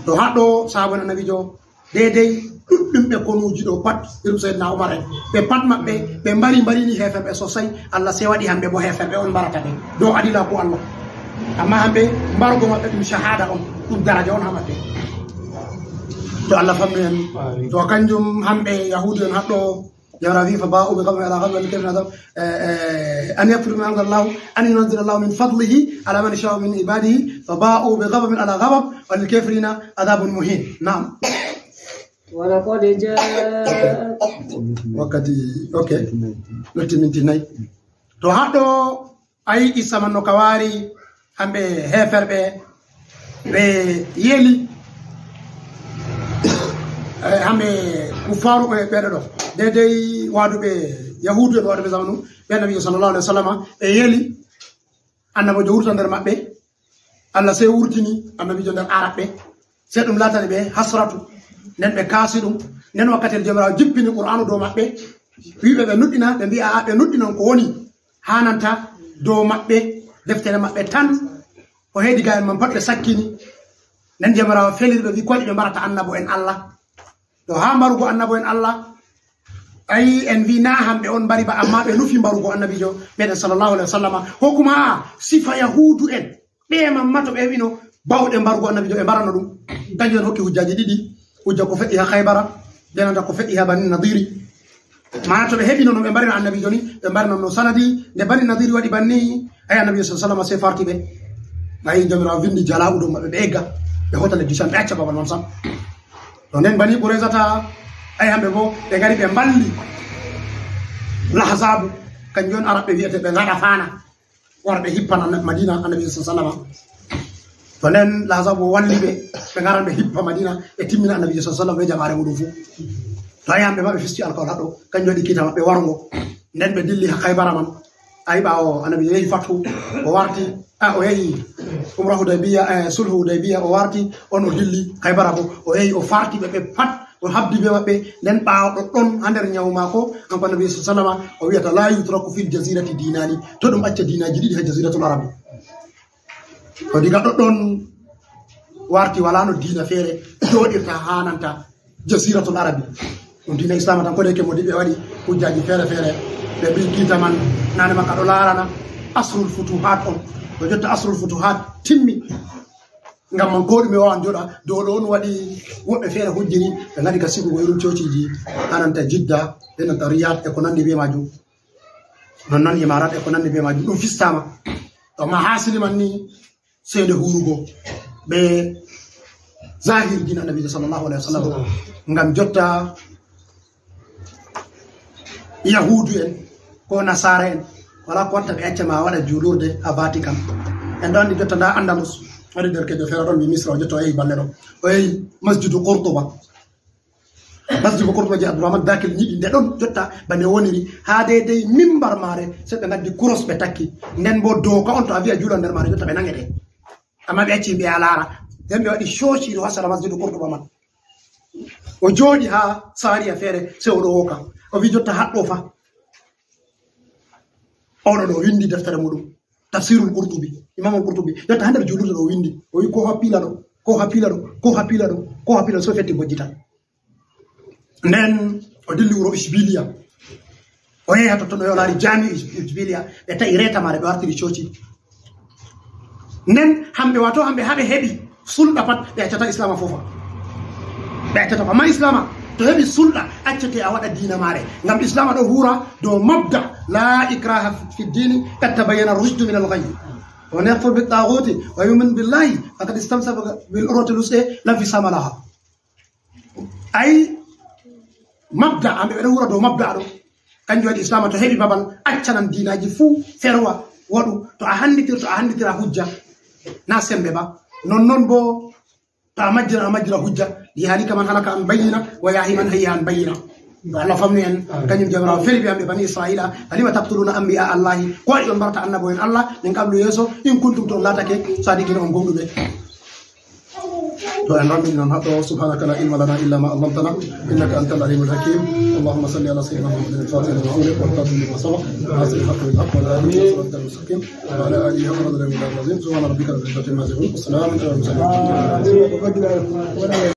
To haɗɗo sahaaba en Annabiijo, deydey ɗuɗɗum ɓe konuuji ɗo pat, irum Seydina Umar en. Ɓe pat maɓɓe, ɓe mbari, mbarini heeferɓe sosai. Allah sey waɗi hamɓe bo heeferɓe on mbarata ɓe. Dow adilaaku Allah. Amma hamɓe, mbargo maɓɓe ɗum shahada on, ɗum daraja on ha maɓɓe. To Allah fammi en. Amin. To kanjum hamɓe Yahuudi en haɗɗo, Jawra wi, "فباءوا بغضب على غضب وللكافرين عذاب، eh, eh, أن يكفروا بما أنزل الله، أن ينزل الله من فضله على من يشاء من عباده، فباءوا بغضب على غضب وللكافرين عذاب مهين." Naam. ولقد جاء. Wakkati, ok. Lutti minti nayi. To haɗɗo ayi qissa man no ka waari, hamɓe heeferɓe ɓe yeli, eh, hamɓe kuffaaru ɓe, ɓe ɗo ɗo. Deydey waɗuɓe Yahuudu en waɗuɓe zamanu ɓe Annabiijo sallallahu alaihi wasallam, ɓe yeli Annabiijo wurta nder maɓɓe. Allah sey wurtini Annabiijo nder Arabɓe. Sey ɗum laatani ɓe hasratu. Nden ɓe kaasi ɗum. Nden wakkati Jawmiraawo jippini Qur'aanu dow maɓɓe. Wi'ɓe ɓe nuɗɗina, ɓe mbi'a, "Aa, ɓe nuɗɗinon ko woni haananta dow maɓɓe, deftere maɓɓe tan." O heedi ga'en man pat ɓe sakkini. Nden Jawmiraawo feliri ɓe, wi, "Ko waɗi ɓe mbarata annabo en Allah?" To haa mbarugo annabo en Allah, ayi, en wi naa hamɓe on mbari ba, amma ɓe nufi mbarugo Annabiijo meɗen sallallahu alaihi wasallama. Ko kuma sifa Yahuudu en, ɓe mamma to ɓe wino bawɗe mbarugo Annabiijo, ɓe mbarano ɗum. Kanjum en hokki hujjaaji ɗiɗi, hujja ko fe'i ha Khaybara, be nanta ko fe'i ha Bani Nadiri. Mana to ɓe heɓino no ɓe mbarino Annabiijo ni, ɓe mbarino no sanadi, nde Bani Nadiri waɗi banni, ay Annabiijo sallallahu alaihi wasallam sey farti ɓe. Ayi, Jawmiraawo vindi jala'u dow maɓɓe, ɓe egga, ɓe hota leddi Sham, ɓe acca babal man sam. To nden Bani Qurayzata, ay hamɓe bo, ɓe ngari ɓe mballi Lahzabu, kanjum on Arabɓe wi'ete ɓe ngaɗa fana. Wara ɓe hippana Madina Annabi sallallahu alaihi wasallam. To nden Lahzabu walli ɓe, ɓe ngaran ɓe hippa Madina, ɓe timmina Annabi sallallahu alaihi wasallam be jamaare muɗum fu. To ayi hamɓe ma ɓe fisti alkawal haɗo, kanjum waɗi kiita maɓɓe warngo. Nden ɓe dilli ha Khaybara man. Ayi ɓaawo Annabi yehi fatu, o warti, a, o yehi Umra Hudaybiya, eh, Sulhu Hudaybiya, o warti, on o dilli Khaybara bo, o yehi o farti ɓe, ɓe pat. O habdi be maɓɓe, nden ɓaawo ɗoɗɗon ha nder nyawu maako, kanko Annabi sallallahu alaihi wasallam, o wi'ata, "La yutraku fil jazirati dinani." To ɗum acca diinaaji ɗiɗi ha Jaziratul Arabi. To diga ɗoɗɗon warti, wala no diina feere jooɗirta ha nanta Jaziratul Arabi. Ɗum diina Islaama tan, ko de ke modiɓɓe waɗi hujjaaji feere feere, ɓe mbi kiita man nane makka ɗo laarana asrul futuhat on. To jotta asrul futuhat timmi. Ngam man, ko ɗume wawan jooɗa dow ɗo on waɗi woɓɓe feere hujjiri, ɓe ngadi ka sigugo irin coociiji, ha nanta Jidda, e nanta Riyad, e ko nandi be majum. Nonnon Imarat, e ko nandi be majum, ɗum fistaama. To amma haasili man ni, sey nde hurugo ɓe zahir diina Annabiijo sallallahu alaihi wasallam. Ngam jotta Yahuudu en ko Nasaara en, wala ko watta ɓe acca ma waɗa juulurde ha Vatican. En ɗo andi jotta nda Andalus, waɗi derkejo feere ɗon wi Misra, o jotta o yehi balle ɗo. O yehi Masjidu Qurtuba. Masjidu Qurtuba je Abdurrahman Dakil nyiɓi nde ɗon jotta bane woniri. Ha deydey mimbar maare, se ɓe ngaddi kuros ɓe takki. Nden bo doka on to a vi'a juula nder maare jotta ɓe nangete. Amma ɓe acci yimɓe ya laara. Nden ɓe waɗi coociru ha sera Masjidu Qurtuba man. O jooɗi haa saariya feere, sey o ɗo wooka. O wi jotta haɗɗo fa. Oɗo ɗo windi deftere muɗum, Tafsirul Qurtubi, Imamul Qurtubi. Jotta haa nder juulirde ɗo windi. O wi ko ha piila ɗo, ko ha piila ɗo, ko ha piila ɗo, ko ha piila ɗo, so fetti bojjital. Nden o dilli wuro Ishbiliya. O yehi totton, o laari jaami Ishbiliya, ɓe ta'i reeta maare, ɓe wartiri cooci. Nden hamɓe, wato hamɓe, haɓe heɓi sulɗa pat, ɓe accata Islama fofa. Ɓe accata, amma Islama to heɓi sulɗa, accete a waɗa diina maare. Ngam Islama ɗo huura dow mabda, "La ikraha fi dini, qad tabayyana rushdu min al-ghayy. Wa man yakfur bit taghuti wa yu'min billahi, faqad istamsaka bil urwatil wuthqa, la infisama laha." Ay, mabda, amɓe ɓe ɗo wura dow mabda ɗo. Kanjum waɗi Islama to heɓi babal, accanan diinaji fuu ferwa waɗu. To a handitir, to a handitira hujja, na sembe ba. Non non bo, to a majjira, a majjira hujja. "Li yahlika man halaka an bayyina, wa yahya man hayya an bayyina." To Allah famni en, kanjum Jawmiraawo feri ɓe hamɓe Bani Israila, "Falima taqtuluna anbiya Allahi?" Ko waɗi on mbarata annabo en Allah, min qablu yeeso, "in kuntum", to on laatake, "sadiqina", on gomɗuɓe. To en rammini noon haɗo, subhanaka la ilma lana illa ma allamtana, innaka antal alimul hakim. Allahumma salli ala sayyidina Muhammadin al-fatih lima ughliq wal khatim lima sabaq, nasir al-haqq bil haqq wal hadi ila siratikal mustaqim, wa ala alihi haqqa qadrihi wa miqdarihi al-azim. Subhana rabbika rabbil izzati amma yasifun, wa salamun ala al-mursalin.